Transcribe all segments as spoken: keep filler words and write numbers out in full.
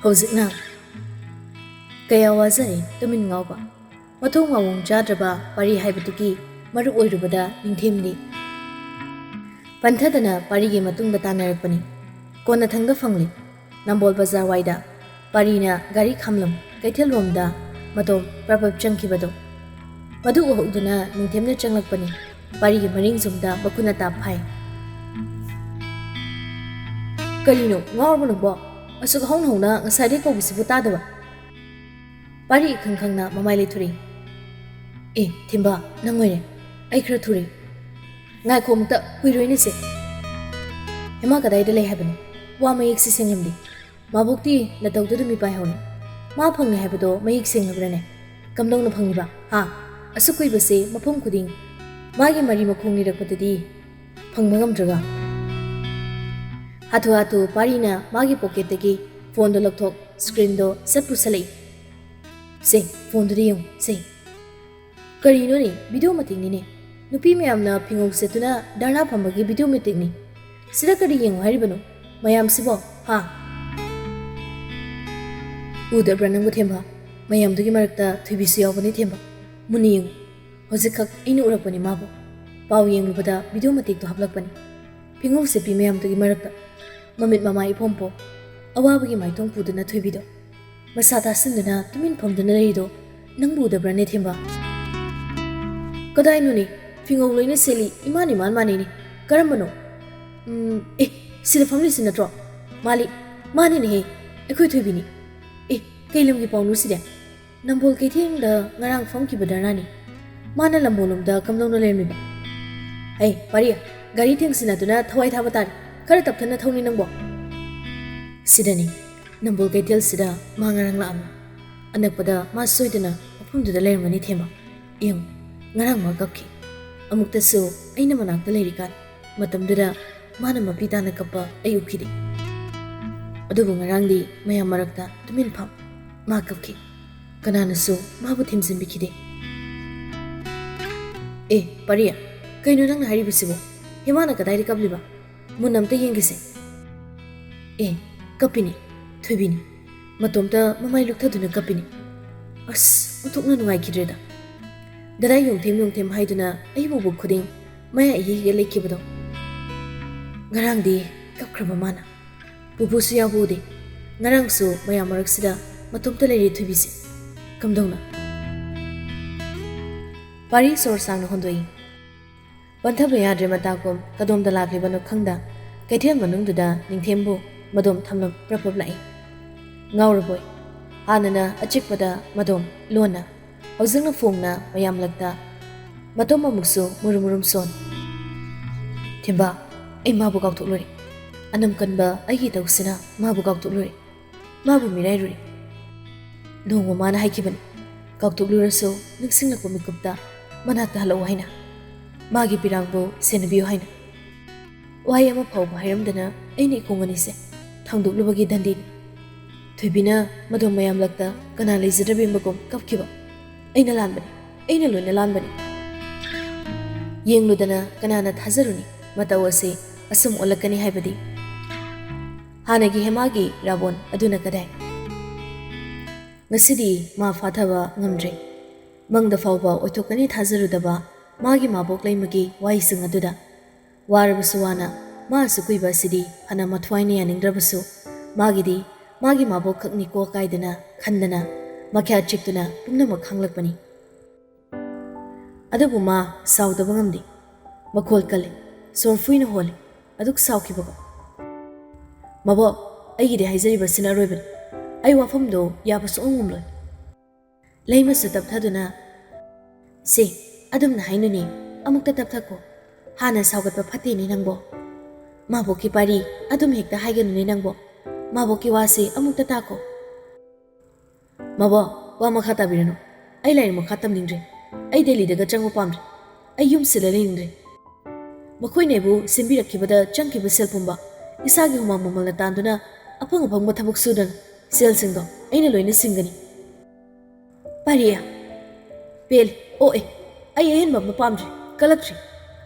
ꯍꯧꯖꯤꯛꯅ ꯀꯌꯥ ꯋꯥꯖꯔꯦ ꯇꯨꯃꯤꯟ ꯉꯥꯎꯕ꯫ ꯃꯊꯣꯡ ꯃꯑꯣꯡ ꯆꯥꯗ꯭ꯔꯕ ꯄꯥꯔꯤ ꯍꯥꯏꯕꯗꯨꯒꯤ ꯃꯔꯨ ꯑꯣꯏꯔꯨꯕꯗ ꯅꯤꯡꯊꯦꯝꯅꯤ꯫ ꯄꯟꯊꯗꯅ ꯄꯥꯔꯤꯒꯤ ꯃꯇꯨꯡꯗ ꯇꯥꯟꯅꯔꯛꯄꯅꯤ꯫ ꯀꯣꯟꯅꯊꯪꯗ ꯐꯪꯂꯦ꯫ ꯅꯝꯕꯣꯜ ꯕꯖꯥꯔ ꯋꯥꯏꯗ ꯄꯥꯔꯤꯅ ꯒꯥꯔꯤ ꯈꯥꯝꯂꯝ ꯀꯩꯊꯦꯜꯔꯣꯝꯗ ꯃꯇꯣꯝ ꯄ꯭ꯔꯞ ꯄ꯭ꯔꯞ ꯆꯪꯈꯤꯕꯗꯣ꯫ ꯃꯗꯨ ꯎꯍꯧꯗꯨꯅ ꯅꯤꯡꯊꯦꯝꯅ ꯆꯪꯂꯛꯄꯅꯤ꯫ ꯄꯥꯔꯤꯒꯤ ꯃꯅꯤꯡ ꯖꯨꯝꯗ ꯃꯈꯨꯠꯅ ꯇꯥꯞ ꯐꯥꯏ꯫ "ꯀꯔꯤꯅꯣ ꯉꯥꯎꯔꯕꯣ ꯅꯪꯕꯣ? ꯑꯁꯨꯛ ꯍꯧꯅ ꯍꯧꯅ ꯉꯁꯥꯏꯗꯩ ꯀꯧꯕꯁꯤꯕꯨ ꯇꯥꯗꯕ?" ꯄꯥꯔꯤ ꯏꯈꯪ ꯈꯪꯅ ꯃꯃꯥꯏ ꯂꯩꯊꯣꯔꯛꯏ꯫ "ꯑꯦ ꯊꯤꯝꯕ, ꯅꯪ ꯑꯣꯏꯔꯦ꯫ ꯑꯩ ꯈꯔ ꯊꯨꯔꯦ꯫ ꯉꯥꯏꯈꯣ ꯑꯃꯨꯛꯇ, ꯀꯨꯏꯔꯣꯏꯅꯦꯁꯦ꯫ ꯍꯦꯃꯥ ꯀꯗꯥꯏꯗ ꯂꯩ ꯍꯥꯏꯕꯅꯣ? ꯋꯥ ꯃꯌꯦꯛꯁꯤ ꯁꯦꯡꯂꯝꯗꯦ꯫ ꯃꯥꯕꯣꯛꯇꯤ ꯅꯇꯧꯗꯨꯗ ꯃꯤꯄꯥꯏ ꯍꯧꯔꯦ꯫ ꯃꯥ ꯐꯪꯉꯦ ꯍꯥꯏꯕꯗꯣ ꯃꯌꯦꯛ ꯁꯦꯡꯂꯕ꯭ꯔꯅꯦ? ꯀꯝꯗꯧꯅ ꯐꯪꯂꯤꯕ? ꯍꯥ? ꯑꯁꯨꯛ ꯀꯨꯏꯕꯁꯦ ꯃꯐꯝ ꯈꯨꯗꯤꯡ ꯃꯥꯒꯤ ꯃꯔꯤ ꯃꯈꯣꯡ ꯂꯤꯔꯛꯄꯗꯗꯤ ꯐꯪꯕ ꯉꯝꯗ꯭ꯔꯒ?" ꯍꯥꯊꯨ ꯍꯥꯊꯨ ꯄꯥꯔꯤꯅ ꯃꯥꯒꯤ ꯄꯣꯀꯦꯠꯇꯒꯤ ꯐꯣꯟꯗꯣ ꯂꯧꯊꯣꯛ ꯁ꯭ꯀ꯭ꯔꯤꯟꯗꯣ ꯁꯠ ꯄꯨꯁꯜꯂꯛꯏ꯫ "ꯁꯦ, ꯐꯣꯟꯗꯨꯗ ꯌꯦꯡꯉꯨ, ꯁꯦ꯫" "ꯀꯔꯤꯅꯣꯅꯦ? ꯚꯤꯗꯤꯑꯣ ꯃꯇꯦꯛꯅꯤꯅꯦ꯫ ꯅꯨꯄꯤ ꯃꯌꯥꯝꯅ ꯐꯤꯉꯧ ꯁꯦꯠꯇꯨꯅ ꯙꯔꯅꯥ ꯐꯝꯕꯒꯤ ꯚꯤꯗꯤꯑꯣ ꯃꯇꯦꯛꯅꯤ꯫ ꯁꯤꯗ ꯀꯔꯤ ꯌꯦꯡꯉꯨ ꯍꯥꯏꯔꯤꯕꯅꯣ ꯃꯌꯥꯝꯁꯤꯕꯣ, ꯍꯥ?" "ꯎꯗꯕ꯭ꯔꯥ ꯅꯪꯕꯨ ꯊꯦꯝꯕ? ꯃꯌꯥꯝꯗꯨꯒꯤ ꯃꯔꯛꯇ ꯊꯣꯏꯕꯤꯁꯨ ꯌꯥꯎꯕꯅꯤ ꯊꯦꯝꯕ꯫ ꯃꯨꯟꯅ ꯌꯦꯡꯉꯨ꯫ ꯍꯧꯖꯤꯛꯈꯛ ꯑꯩꯅ ꯎꯔꯛꯄꯅꯤ ꯃꯥꯕꯨ꯫ ꯄꯥꯎ ꯌꯦꯡꯂꯨꯕꯗ ꯚꯤꯗꯤꯑꯣ ꯃꯇꯦꯛꯇꯣ ꯍꯥꯞꯂꯛꯄꯅꯤ꯫ ꯐꯤꯉꯧ ꯁꯦꯠꯄꯤ ꯃꯌꯥꯝꯗꯨꯒꯤ ꯃꯔꯛꯇ ꯃꯃꯤꯠ ꯃꯃꯥꯏ ꯏꯄꯣꯝ ꯄꯣꯝ, ꯑꯋꯥꯕꯒꯤ ꯃꯥꯏꯊꯣꯡ ꯄꯨꯗꯨꯅ ꯊꯣꯏꯕꯤꯗꯣ꯫ ꯃꯁꯥ ꯇꯥꯁꯤꯟꯗꯨꯅ ꯇꯨꯃꯤꯟ ꯐꯝꯗꯨꯅ ꯂꯩꯔꯤꯗꯣ ꯅꯪꯕꯨ ꯎꯗꯕ꯭ꯔꯥꯅꯦ ꯊꯦꯝꯕ?" "ꯀꯗꯥꯏꯅꯣꯅꯦ? ꯐꯤꯉꯧ ꯂꯣꯏꯅ ꯁꯦꯠꯂꯤ, ꯏꯃꯥꯟ ꯏꯃꯥꯟ ꯃꯥꯟꯅꯩꯅꯦ꯫ ꯀꯔꯝꯕꯅꯣ? ꯎꯝ, ꯑꯦ, ꯁꯤꯗ ꯐꯝꯂꯤꯁꯤ ꯅꯠꯇ꯭ꯔꯣ? ꯃꯥꯜꯂꯤ, ꯃꯥꯅꯤꯅꯦꯍꯦ, ꯑꯩꯈꯣꯏ ꯊꯣꯏꯕꯤꯅꯤ꯫ ꯑꯦ, ꯀꯩ ꯂꯝꯒꯤ ꯄꯥꯎꯅꯣ ꯁꯤꯗꯤ? ꯅꯝꯕꯣꯜ ꯀꯩꯊꯦꯜꯗ ꯉꯔꯥꯡ ꯐꯝꯈꯤꯕ ꯙꯔꯅꯥꯅꯤ꯫ ꯃꯥꯅ ꯂꯝꯕꯣꯜꯂꯣꯝꯗ ꯀꯝꯗꯧꯅ ꯂꯩꯔꯝꯃꯤꯕ?" "ꯍꯩ, ꯄꯥꯔꯤ, ꯒꯥꯔꯤ ꯊꯦꯡꯁꯤꯟꯅꯗꯨꯅ ꯊꯋꯥꯏ ꯊꯥꯕ ꯇꯥꯔꯦ꯫ ꯈꯔ ꯇꯞꯊꯅ ꯊꯧꯅꯤ ꯅꯪꯕꯣ꯫" "ꯁꯤꯗꯅꯤ, ꯅꯝꯕꯣꯜ ꯀꯩꯊꯦꯜꯁꯤꯗ ꯃꯥ ꯉꯔꯥꯡ ꯂꯥꯛꯑꯝꯃꯤ꯫ ꯑꯅꯛꯄꯗ ꯃꯥ ꯁꯣꯏꯗꯅ ꯃꯐꯝꯗꯨꯗ ꯂꯩꯔꯝꯒꯅꯤ ꯊꯦꯝꯕ꯫ ꯌꯦꯡꯉꯨ, ꯉꯔꯥꯡ ꯃꯥ ꯀꯞꯈꯤ꯫ ꯑꯃꯨꯛꯇꯁꯨ ꯑꯩꯅ ꯃꯅꯥꯛꯇ ꯂꯩꯔꯤꯀꯥꯟ ꯃꯇꯝꯗꯨꯗ ꯃꯥꯅ ꯃꯄꯤ ꯇꯥꯅ ꯀꯞꯄ ꯑꯩ ꯎꯈꯤꯗꯦ꯫ ꯑꯗꯨꯕꯨ ꯉꯔꯥꯡꯗꯤ ꯃꯌꯥꯝ ꯃꯔꯛꯇ ꯇꯨꯃꯤꯟ ꯐꯝ ꯃꯥ ꯀꯞꯈꯤ꯫ ꯀꯅꯥꯅꯁꯨ ꯃꯥꯕꯨ ꯊꯦꯝꯖꯤꯟꯕꯤꯈꯤꯗꯦ꯫" "ꯑꯦ, ꯄꯥꯔꯤ, ꯀꯩꯅꯣ ꯅꯪꯅ ꯍꯥꯏꯔꯤꯕꯁꯤꯕꯣ? ꯍꯦꯃꯥꯅ ꯀꯗꯥꯏꯗ ꯀꯞꯂꯤꯕ? ꯃꯨꯟꯅ ꯑꯝꯇ ꯌꯦꯡꯒꯦꯁꯦ꯫" "ꯑꯦ, ꯀꯞꯄꯤꯅꯤ, ꯊꯣꯏꯕꯤꯅꯤ꯫ ꯃꯇꯣꯝꯇ ꯃꯃꯥꯏ ꯂꯨꯛꯊꯗꯨꯅ ꯀꯞꯄꯤꯅꯤ꯫ ꯑꯁ, ꯑꯣꯟꯊꯣꯛꯅ ꯅꯨꯡꯉꯥꯏꯈꯤꯗ꯭ꯔꯦꯗ꯫ ꯗꯗꯥ ꯌꯣꯡꯊꯦꯝ ꯌꯣꯡꯊꯦꯝ ꯍꯥꯏꯗꯨꯅ ꯑꯩꯕꯨ ꯎꯕ ꯈꯨꯗꯤꯡ ꯃꯌꯥ ꯏꯍꯤ ꯍꯤꯒꯠ ꯂꯩꯈꯤꯕꯗꯣ꯫ ꯉꯔꯥꯡꯗꯤ ꯀꯞꯈ꯭ꯔꯕ ꯃꯥꯅ꯫ ꯄꯨꯄꯨꯁꯨ ꯌꯥꯎꯕ ꯎꯗꯦ꯫ ꯉꯔꯥꯡꯁꯨ ꯃꯌꯥꯝ ꯃꯔꯛꯁꯤꯗ ꯃꯇꯣꯝꯇ ꯂꯩꯔꯦ ꯊꯣꯏꯕꯤꯁꯦ꯫ ꯀꯝꯗꯧꯅ? ꯄꯥꯔꯤ ꯁꯣꯔ ꯁꯥꯡꯅ ꯍꯣꯟꯗꯣꯛꯏ꯫ ꯄꯟꯊꯕ ꯌꯥꯗ꯭ꯔꯦ ꯃꯇꯥꯒꯨꯝ ꯀꯗꯣꯝꯗ ꯂꯥꯛꯂꯤꯕꯅꯣ ꯈꯪꯗ ꯀꯩꯊꯦꯜ ꯃꯅꯨꯡꯗꯨꯗ ꯅꯤꯡꯊꯦꯝꯕꯨ ꯃꯗꯣꯝ ꯊꯝꯂꯝ ꯄ꯭ꯔꯞ ꯄ꯭ꯔꯞ ꯂꯥꯛꯏ꯫ ꯉꯥꯎꯔꯕꯣꯏ꯫ ꯍꯥꯟꯅꯅ ꯑꯆꯤꯛꯄꯗ ꯃꯗꯣꯝ ꯂꯣꯟꯅ, ꯍꯧꯖꯤꯛꯅ ꯐꯣꯡꯅ ꯃꯌꯥꯝꯂꯛꯇ ꯃꯇꯣꯝ ꯑꯃꯨꯛꯁꯨ ꯃꯨꯔꯨꯝ ꯃꯨꯔꯨꯝ ꯁꯣꯟ꯫ "ꯊꯦꯝꯕ, ꯑꯩ ꯃꯥꯕꯨ ꯀꯥꯎꯊꯣꯛꯂꯨꯔꯦ꯫ ꯑꯅꯝ ꯀꯟꯕ ꯑꯩꯒꯤ ꯏꯇꯧꯁꯤꯅ ꯃꯥꯕꯨ ꯀꯥꯎꯊꯣꯛꯂꯨꯔꯦ꯫ ꯃꯥꯕꯨ ꯃꯤꯔꯥꯏꯔꯨꯔꯦ꯫ ꯅꯣꯡꯃ ꯃꯥꯅ ꯍꯥꯏꯈꯤꯕꯅꯤ, ꯀꯥꯎꯊꯣꯛꯂꯨꯔꯁꯨ ꯅꯤꯡꯁꯤꯡꯂꯛꯄ ꯃꯤꯀꯨꯞꯇ ꯃꯅꯥꯛꯇ ꯍꯜꯂꯛꯎ ꯍꯥꯏꯅ, ꯃꯥꯒꯤ ꯄꯤꯔꯥꯡꯕꯨ ꯁꯦꯟꯅꯕꯤꯌꯨ ꯍꯥꯏꯅ꯫ ꯋꯥꯍꯩ ꯑꯃ ꯐꯥꯎꯕ ꯍꯥꯏꯔꯝꯗꯅ ꯑꯩꯅ ꯏꯈꯣꯡ ꯑꯅꯤꯁꯦ ꯊꯥꯡꯗꯣꯛꯂꯨꯕꯒꯤ ꯗꯟꯗꯤꯅꯤ꯫ ꯊꯣꯏꯕꯤꯅ ꯃꯗꯣꯝ ꯃꯌꯥꯝꯂꯛꯇ ꯀꯅꯥ ꯂꯩꯖꯗ꯭ꯔꯕꯤꯃꯒꯨꯝ ꯀꯞꯈꯤꯕ꯫ ꯑꯩꯅ ꯂꯥꯟꯕꯅꯤ, ꯑꯩꯅ ꯂꯣꯏꯅ ꯂꯥꯟꯕꯅꯤ꯫ ꯌꯦꯡꯂꯨꯗꯅ ꯀꯅꯥꯅ ꯊꯥꯖꯔꯨꯅꯤ ꯃꯇꯧ ꯑꯁꯤ ꯑꯁꯨꯝ ꯑꯣꯜꯂꯛꯀꯅꯤ ꯍꯥꯏꯕꯗꯤ?" ꯍꯥꯟꯅꯒꯤ ꯍꯦꯃꯥꯒꯤ ꯔꯥꯕꯣꯟ ꯑꯗꯨꯅ ꯀꯗꯥꯏ? ꯉꯁꯤꯗꯤ ꯃꯥ ꯐꯥꯊꯕ ꯉꯝꯗ꯭ꯔꯦ꯫ ꯃꯪꯗ ꯐꯥꯎꯕ ꯑꯣꯏꯊꯣꯛꯀꯅꯤ ꯊꯥꯖꯔꯨꯗꯕ ꯃꯥꯒꯤ ꯃꯥꯕꯣꯛ ꯂꯩꯃꯒꯤ ꯋꯥꯍꯩꯁꯤꯡ ꯑꯗꯨꯗ ꯋꯥꯔꯕꯁꯨ ꯋꯥꯅ ꯃꯥ ꯑꯁꯨꯛ ꯀꯨꯏꯕ ꯑꯁꯤꯗꯤ ꯐꯅ ꯃꯊ꯭ꯋꯥꯏꯅ ꯌꯥꯅꯤꯡꯗ꯭ꯔꯕꯁꯨ, ꯃꯥꯒꯤꯗꯤ ꯃꯥꯒꯤ ꯃꯥꯕꯣꯛ ꯈꯛꯅꯤꯀꯣ ꯀꯥꯏꯗꯅ ꯈꯟꯗꯅ ꯃꯈ꯭ꯌꯥꯠ ꯆꯤꯛꯇꯨꯅ ꯄꯨꯝꯅꯃꯛ ꯈꯥꯡꯂꯛꯄꯅꯤ꯫ ꯑꯗꯨꯕꯨ ꯃꯥ ꯁꯥꯎꯗꯕ ꯉꯝꯗꯦ꯫ ꯃꯈꯣꯜ ꯀꯜꯂꯤ, ꯁꯣꯔ ꯐꯨꯏꯅ ꯍꯣꯜꯂꯤ, ꯑꯗꯨꯛ ꯁꯥꯎꯈꯤꯕꯒ꯫ "ꯃꯕꯣꯛ, ꯑꯩꯒꯤꯗꯤ ꯍꯥꯏꯖꯔꯤꯕꯁꯤꯅ ꯑꯔꯣꯏꯕꯅꯤ꯫ ꯑꯩ ꯋꯥꯐꯝꯗꯣ ꯌꯥꯕ ꯁꯨꯡꯉꯝ ꯉꯝꯂꯣꯏ꯫" ꯂꯩꯃꯁꯨ ꯇꯞꯊꯗꯨꯅ, "ꯁꯦ, ꯑꯗꯨꯝꯅ ꯍꯥꯏꯅꯨꯅꯦ, ꯑꯃꯨꯛꯇ ꯇꯞꯊꯈꯣ꯫ ꯍꯥꯟꯅ ꯁꯥꯎꯒꯠꯄ ꯐꯠꯇꯦꯅꯦ ꯅꯪꯕꯣ꯫ ꯃꯥꯕꯣꯛꯀꯤ ꯄꯥꯔꯤ ꯑꯗꯨꯝ ꯍꯦꯛꯇ ꯍꯥꯏꯒꯅꯨꯅꯦ ꯅꯪꯕꯣ꯫ ꯃꯥꯕꯣꯛꯀꯤ ꯋꯥꯁꯦ ꯑꯃꯨꯛꯇ ꯇꯥꯈꯣ꯫" "ꯃꯕꯣꯛ, ꯋꯥ ꯃꯈꯥ ꯇꯥꯕꯤꯔꯅꯨ꯫ ꯑꯩ ꯂꯥꯏꯔꯤꯛ ꯃꯈꯥ ꯇꯝꯅꯤꯡꯗ꯭ꯔꯦ꯫ ꯑꯩ ꯗꯦꯜꯂꯤꯗꯒ ꯆꯪꯕ ꯄꯥꯝꯗ꯭ꯔꯦ꯫ ꯑꯩ ꯌꯨꯝꯁꯤꯗ ꯂꯩꯅꯤꯡꯗ꯭ꯔꯦ꯫ ꯃꯈꯣꯏꯅ ꯑꯩꯕꯨ ꯁꯦꯝꯕꯤꯔꯛꯈꯤꯕꯗ ꯆꯪꯈꯤꯕ ꯁꯦꯜ ꯄꯨꯝꯕ ꯏꯁꯥꯒꯤ ꯍꯨꯃꯥꯡ ꯃꯃꯜꯅ ꯇꯥꯟꯗꯨꯅ ꯑꯐꯪ ꯑꯐꯪꯕ ꯊꯕꯛ ꯁꯨꯗꯅ ꯁꯦꯜꯁꯤꯡꯗꯣ ꯑꯩꯅ ꯂꯣꯏꯅ ꯁꯤꯡꯒꯅꯤ꯫" "ꯄꯥꯔꯤ, ꯄꯦꯜꯂꯦ, ꯑꯣꯛꯑꯦ꯫ ꯑꯩ ꯑꯍꯦꯟꯕ ꯑꯃ ꯄꯥꯝꯗ꯭ꯔꯦ, ꯀꯜꯂꯛꯇ꯭ꯔꯦ꯫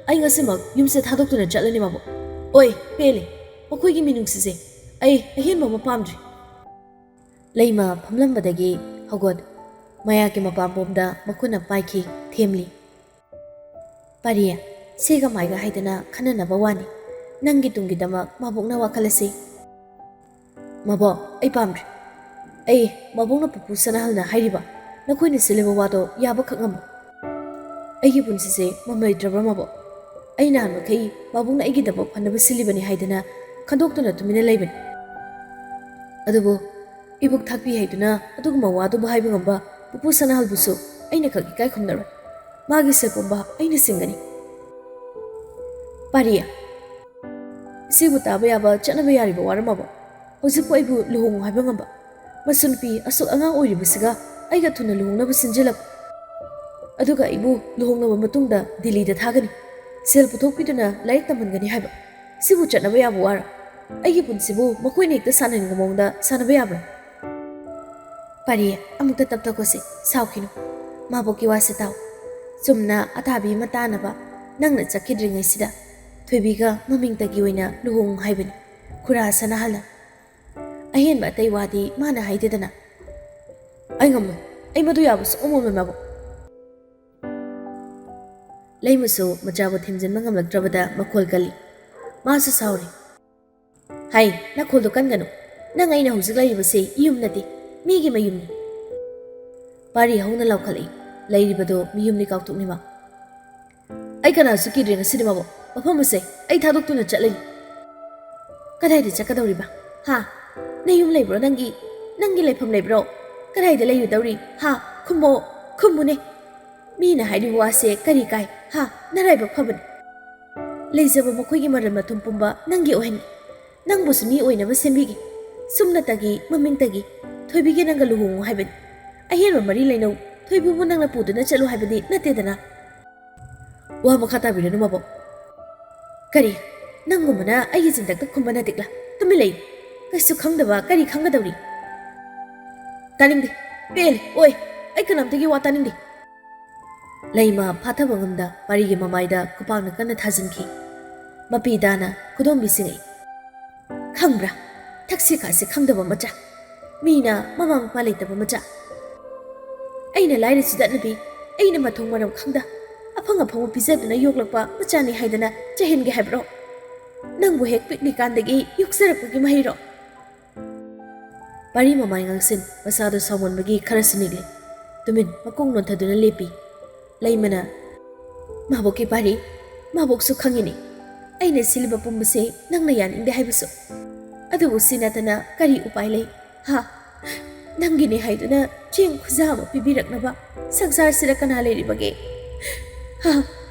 ꯑꯩ ꯉꯁꯤꯃꯛ ꯌꯨꯝꯁꯦ ꯊꯥꯗꯣꯛꯇꯨꯅ ꯆꯠꯂꯅꯤ ꯃꯕꯣꯛ꯫ ꯑꯣꯏ, ꯄꯦꯜꯂꯦ꯫ ꯃꯈꯣꯏꯒꯤ ꯃꯤꯅꯨꯡꯁꯤꯁꯦ ꯑꯩ ꯑꯍꯦꯟꯕ ꯑꯃ ꯄꯥꯝꯗ꯭ꯔꯦ꯫" ꯂꯩꯃ ꯐꯝꯂꯝꯕꯗꯒꯤ ꯍꯧꯒꯠ, ꯃꯌꯥꯒꯤ ꯃꯄꯥꯝꯕꯣꯝꯗ ꯃꯈꯨꯠꯅ ꯄꯥꯏꯈꯤ, ꯊꯦꯝꯂꯤ꯫ "ꯄꯥꯔꯤ, ꯁꯤꯒ ꯃꯥꯏꯒ ꯍꯥꯏꯗꯅ ꯈꯟꯅꯅꯕ ꯋꯥꯅꯤ꯫ ꯅꯪꯒꯤ ꯇꯨꯡꯒꯤꯗꯃꯛ ꯃꯥꯕꯣꯛꯅ ꯋꯥꯈꯜ ꯑꯁꯤ"꯫ "ꯃꯕꯣꯛ, ꯑꯩ ꯄꯥꯝꯗ꯭ꯔꯦ꯫ ꯑꯩ ꯃꯕꯣꯛꯅ ꯄꯨꯄꯨ ꯁꯅꯥꯍꯜꯅ ꯍꯥꯏꯔꯤꯕ ꯅꯈꯣꯏꯅ ꯁꯤꯜꯂꯤꯕ ꯋꯥꯗꯣ ꯌꯥꯕꯈꯛ ꯉꯝꯃꯣ꯫ ꯑꯩꯒꯤ ꯄꯨꯟꯁꯤꯁꯦ ꯃꯃꯜ ꯂꯩꯇ꯭ꯔꯕ꯭ꯔꯥ ꯃꯕꯣꯛ? ꯑꯩ ꯅꯍꯥꯟ ꯃꯈꯩ ꯃꯕꯣꯛꯅ ꯑꯩꯒꯤꯗꯃꯛ ꯐꯅꯕ ꯁꯤꯜꯂꯤꯕꯅꯤ ꯍꯥꯏꯗꯅ ꯈꯟꯗꯣꯛꯇꯨꯅ ꯇꯨꯃꯤꯟꯅ ꯂꯩꯕꯅꯤ꯫ ꯑꯗꯨꯕꯨ ꯏꯕꯨꯛ ꯊꯥꯛꯄꯤ ꯍꯥꯏꯗꯨꯅ ꯑꯗꯨꯒꯨꯝꯕ ꯋꯥꯗꯨꯕꯨ ꯍꯥꯏꯕ ꯉꯝꯕ ꯄꯨꯄꯨ ꯁꯅꯥꯍꯜꯕꯨꯁꯨ ꯑꯩꯅ ꯈꯛ ꯏꯀꯥꯏ ꯈꯨꯝꯅꯔꯣꯏ꯫ ꯃꯥꯒꯤ ꯁꯦꯜ ꯄꯨꯝꯕ ꯑꯩꯅ ꯁꯤꯡꯒꯅꯤ꯫ ꯄꯥꯔꯤ, ꯏꯆꯦꯕꯨ ꯇꯥꯕ ꯌꯥꯕ, ꯆꯠꯅꯕ ꯌꯥꯔꯤꯕ ꯋꯥꯔꯝꯃꯕ? ꯍꯧꯖꯤꯛꯄꯨ ꯑꯩꯕꯨ ꯂꯨꯍꯣꯡꯉꯨ ꯍꯥꯏꯕ ꯉꯝꯕ? ꯃꯁꯨ ꯅꯨꯄꯤ ꯑꯁꯨꯛ ꯑꯉꯥꯡ ꯑꯣꯏꯔꯤꯕꯁꯤꯒ ꯑꯩꯒ ꯊꯨꯅ ꯂꯨꯍꯣꯡꯅꯕ ꯁꯤꯟꯖꯤꯜꯂꯛꯄ, ꯑꯗꯨꯒ ꯑꯩꯕꯨ ꯂꯨꯍꯣꯡꯂꯕ ꯃꯇꯨꯡꯗ ꯗꯤꯜꯂꯤꯗ ꯊꯥꯒꯅꯤ, ꯁꯦꯜ ꯄꯨꯊꯣꯛꯄꯤꯗꯨꯅ ꯂꯥꯏꯔꯤꯛ ꯇꯝꯍꯟꯒꯅꯤ ꯍꯥꯏꯕ? ꯁꯤꯕꯨ ꯆꯠꯅꯕ ꯌꯥꯕ ꯋꯥꯔ? ꯑꯩꯒꯤ ꯄꯨꯟꯁꯤꯕꯨ ꯃꯈꯣꯏꯅ ꯍꯦꯛꯇ ꯁꯥꯟꯅꯅꯤꯡꯕ ꯃꯑꯣꯡꯗ ꯁꯥꯟꯅꯕ ꯌꯥꯕ꯭ꯔꯥ? ꯄꯥꯔꯤ, ꯑꯃꯨꯛꯇ ꯇꯞ ꯇꯞ ꯀꯣꯁꯦ, ꯁꯥꯎꯈꯤꯅꯨ꯫ ꯃꯥꯕꯣꯛꯀꯤ ꯋꯥꯁꯦ ꯇꯥꯎ꯫ ꯆꯨꯝꯅ ꯑꯊꯥꯕꯤ ꯑꯃ ꯇꯥꯅꯕ ꯅꯪꯅ ꯆꯠꯈꯤꯗ꯭ꯔꯤꯉꯩꯁꯤꯗ ꯊꯣꯏꯕꯤꯒ ꯃꯃꯤꯡꯇꯒꯤ ꯑꯣꯏꯅ ꯂꯨꯍꯣꯡꯉꯨ ꯍꯥꯏꯕꯅꯤ ꯈꯨꯔꯥ ꯁꯅꯥꯍꯜꯅ꯫ ꯑꯍꯦꯟꯕ ꯑꯇꯩ ꯋꯥꯗꯤ ꯃꯥꯅ ꯍꯥꯏꯗꯦꯗꯅ꯫ ꯑꯩ ꯉꯝꯃꯣꯏ, ꯑꯩ ꯃꯗꯨ ꯌꯥꯕ ꯁꯨꯡꯉꯝ ꯉꯝꯃꯣꯏ ꯃꯥꯕꯣꯛ꯫ ꯂꯩꯃꯁꯨ ꯃꯆꯥꯕꯨ ꯊꯦꯝꯖꯤꯟꯕ ꯉꯝꯂꯛꯇ꯭ꯔꯕꯗ ꯃꯈꯣꯜ ꯀꯜꯂꯤ꯫ ꯃꯥꯁꯨ ꯁꯥꯎꯔꯤ꯫ "ꯍꯥꯏ, ꯅꯈꯣꯜꯗꯣ ꯀꯟꯒꯅꯨ꯫ ꯅꯪ ꯑꯩꯅ ꯍꯧꯖꯤꯛ ꯂꯩꯔꯤꯕꯁꯦ ꯌꯨꯝ ꯅꯠꯇꯦ, ꯃꯤꯒꯤ ꯃꯌꯨꯝꯅꯤ"꯫ ꯄꯥꯔꯤ ꯍꯧꯅ ꯂꯥꯎꯈꯠꯂꯛꯏ꯫ ꯂꯩꯔꯤꯕꯗꯣ ꯃꯤꯌꯨꯝꯅꯤ ꯀꯥꯎꯊꯣꯛꯅꯤꯡꯕ꯫ "ꯑꯩ ꯀꯅꯥꯁꯨ ꯀꯤꯗ꯭ꯔꯦ ꯉꯁꯤꯗꯤ ꯃꯕꯣꯛ꯫ ꯃꯐꯝ ꯑꯁꯦ ꯑꯩ ꯊꯥꯗꯣꯛꯇꯨꯅ ꯆꯠꯂꯅꯤ"꯫ "ꯀꯗꯥꯏꯗ ꯆꯠꯀꯗꯧꯔꯤꯕ? ꯍꯥ? ꯅꯌꯨꯝ ꯂꯩꯕ꯭ꯔꯣ ꯅꯪꯒꯤ? ꯅꯪꯒꯤ ꯂꯩꯐꯝ ꯂꯩꯕ꯭ꯔꯣ? ꯀꯗꯥꯏꯗ ꯂꯩꯔꯨꯗꯧꯔꯤ? ꯍꯥ? ꯈꯨꯝꯃꯣ, ꯈꯨꯝꯃꯨꯅꯦ꯫ ꯃꯤꯅ ꯍꯥꯏꯔꯤꯕ ꯋꯥꯁꯦ ꯀꯔꯤ ꯀꯥꯏ? ꯍꯥ? ꯅꯔꯥꯏꯕꯛ ꯐꯕꯅꯤ꯫ ꯂꯩꯖꯕ ꯃꯈꯣꯏꯒꯤ ꯃꯔꯜ ꯃꯊꯨꯝ ꯄꯨꯝꯕ ꯅꯪꯒꯤ ꯑꯣꯏꯍꯟꯒꯦ꯫ ꯅꯪꯕꯨꯁꯨ ꯃꯤ ꯑꯣꯏꯅꯕ ꯁꯦꯝꯕꯤꯒꯦ꯫ ꯁꯨꯝꯅꯇꯒꯤ, ꯃꯃꯤꯡꯇꯒꯤ ꯊꯣꯏꯕꯤꯒ ꯅꯪꯒ ꯂꯨꯍꯣꯡꯉꯨ ꯍꯥꯏꯕꯅꯤ꯫ ꯑꯍꯦꯟꯕ ꯃꯔꯤ ꯂꯩꯅꯧ꯫ ꯊꯣꯏꯕꯤꯕꯨ ꯅꯪꯅ ꯄꯨꯗꯨꯅ ꯆꯠꯂꯨ ꯍꯥꯏꯕꯗꯤ ꯅꯠꯇꯦꯗꯅ"꯫ "ꯋꯥ ꯃꯈꯥ ꯇꯥꯕꯤꯔꯅꯨ ꯃꯕꯣꯛ"꯫ "ꯀꯔꯤ? ꯅꯪꯒꯨꯝꯕꯅ ꯑꯩꯒꯤ ꯆꯤꯟꯗꯛꯇ ꯈꯨꯝꯕ ꯅꯇꯤꯛꯂꯥ? ꯇꯨꯃꯤꯟ ꯂꯩꯌꯨ꯫ ꯀꯩꯁꯨ ꯈꯪꯗꯕ ꯀꯔꯤ ꯈꯪꯒꯗꯧꯔꯤ?" "ꯇꯥꯅꯤꯡꯗꯦ꯫ ꯄꯦꯜꯂꯦ꯫ ꯑꯣꯏ, ꯑꯩ ꯀꯅꯥꯝꯇꯒꯤ ꯋꯥ ꯇꯥꯅꯤꯡꯗꯦ"꯫ ꯂꯩꯃ ꯐꯥꯊꯕ ꯉꯝꯗ ꯄꯥꯔꯤꯒꯤ ꯃꯃꯥꯏꯗ ꯈꯨꯄꯥꯛꯅ ꯀꯟꯅ ꯊꯥꯖꯤꯟꯈꯤ꯫ ꯃꯄꯤ ꯗꯥꯅ ꯈꯨꯗꯣꯝꯕꯤ ꯁꯤꯡꯉꯛꯏ꯫ "ꯈꯪꯕ꯭ꯔꯥ? ꯊꯛꯁꯤ ꯈꯥꯁꯤ ꯈꯪꯗꯕ ꯃꯆꯥ꯫ ꯃꯤꯅ ꯃꯃꯥ ꯃꯄꯥ ꯂꯩꯇꯕ ꯃꯆꯥ, ꯑꯩꯅ ꯂꯥꯏꯔ ꯆꯤꯗꯠꯅꯕꯤ, ꯑꯩꯅ ꯃꯊꯣꯡ ꯃꯔꯝ ꯈꯪꯗ ꯑꯐꯪ ꯑꯐꯪꯕ ꯄꯤꯖꯗꯨꯅ ꯌꯣꯛꯂꯛꯄ ꯃꯆꯥꯅꯤ ꯍꯥꯏꯗꯅ ꯆꯩꯍꯟꯒꯦ ꯍꯥꯏꯕ꯭ꯔꯣ? ꯅꯪꯕꯨ ꯍꯦꯛ ꯄꯤꯛꯂꯤꯀꯥꯟꯗꯒꯤ ꯌꯣꯛꯆꯔꯛꯄꯒꯤ ꯃꯍꯩꯔꯣ? ꯄꯥꯔꯤ ꯃꯃꯥꯏ ꯉꯥꯡꯁꯤꯟ, ꯃꯁꯥꯗꯣ ꯁꯥꯎꯃꯟꯕꯒꯤ ꯈꯔꯁꯨ ꯅꯤꯛꯂꯦ꯫ ꯇꯨꯃꯤꯟ ꯃꯀꯣꯛ ꯅꯣꯟꯊꯗꯨꯅ ꯂꯦꯞꯄꯤ꯫ ꯂꯩꯃꯅ, "ꯃꯥꯕꯣꯛꯀꯤ ꯄꯥꯔꯤ, ꯃꯥꯕꯣꯛꯁꯨ ꯈꯪꯉꯤꯅꯤ ꯑꯩꯅ ꯁꯤꯜꯂꯤꯕ ꯄꯨꯝꯕꯁꯦ ꯅꯪꯅ ꯌꯥꯅꯤꯡꯗꯦ ꯍꯥꯏꯕꯁꯨ꯫ ꯑꯗꯨꯕꯨ ꯁꯤ ꯅꯠꯇꯅ ꯀꯔꯤ ꯎꯄꯥꯏ ꯂꯩ? ꯍꯥ? ꯅꯪꯒꯤꯅꯤ ꯍꯥꯏꯗꯨꯅ ꯆꯦꯡ ꯈꯨꯖꯥ ꯑꯃ ꯄꯤꯕꯤꯔꯛꯅꯕ ꯁꯪꯁꯥꯔꯁꯤꯗ ꯀꯅꯥ ꯂꯩꯔꯤꯕꯒꯦ? ꯍꯥ?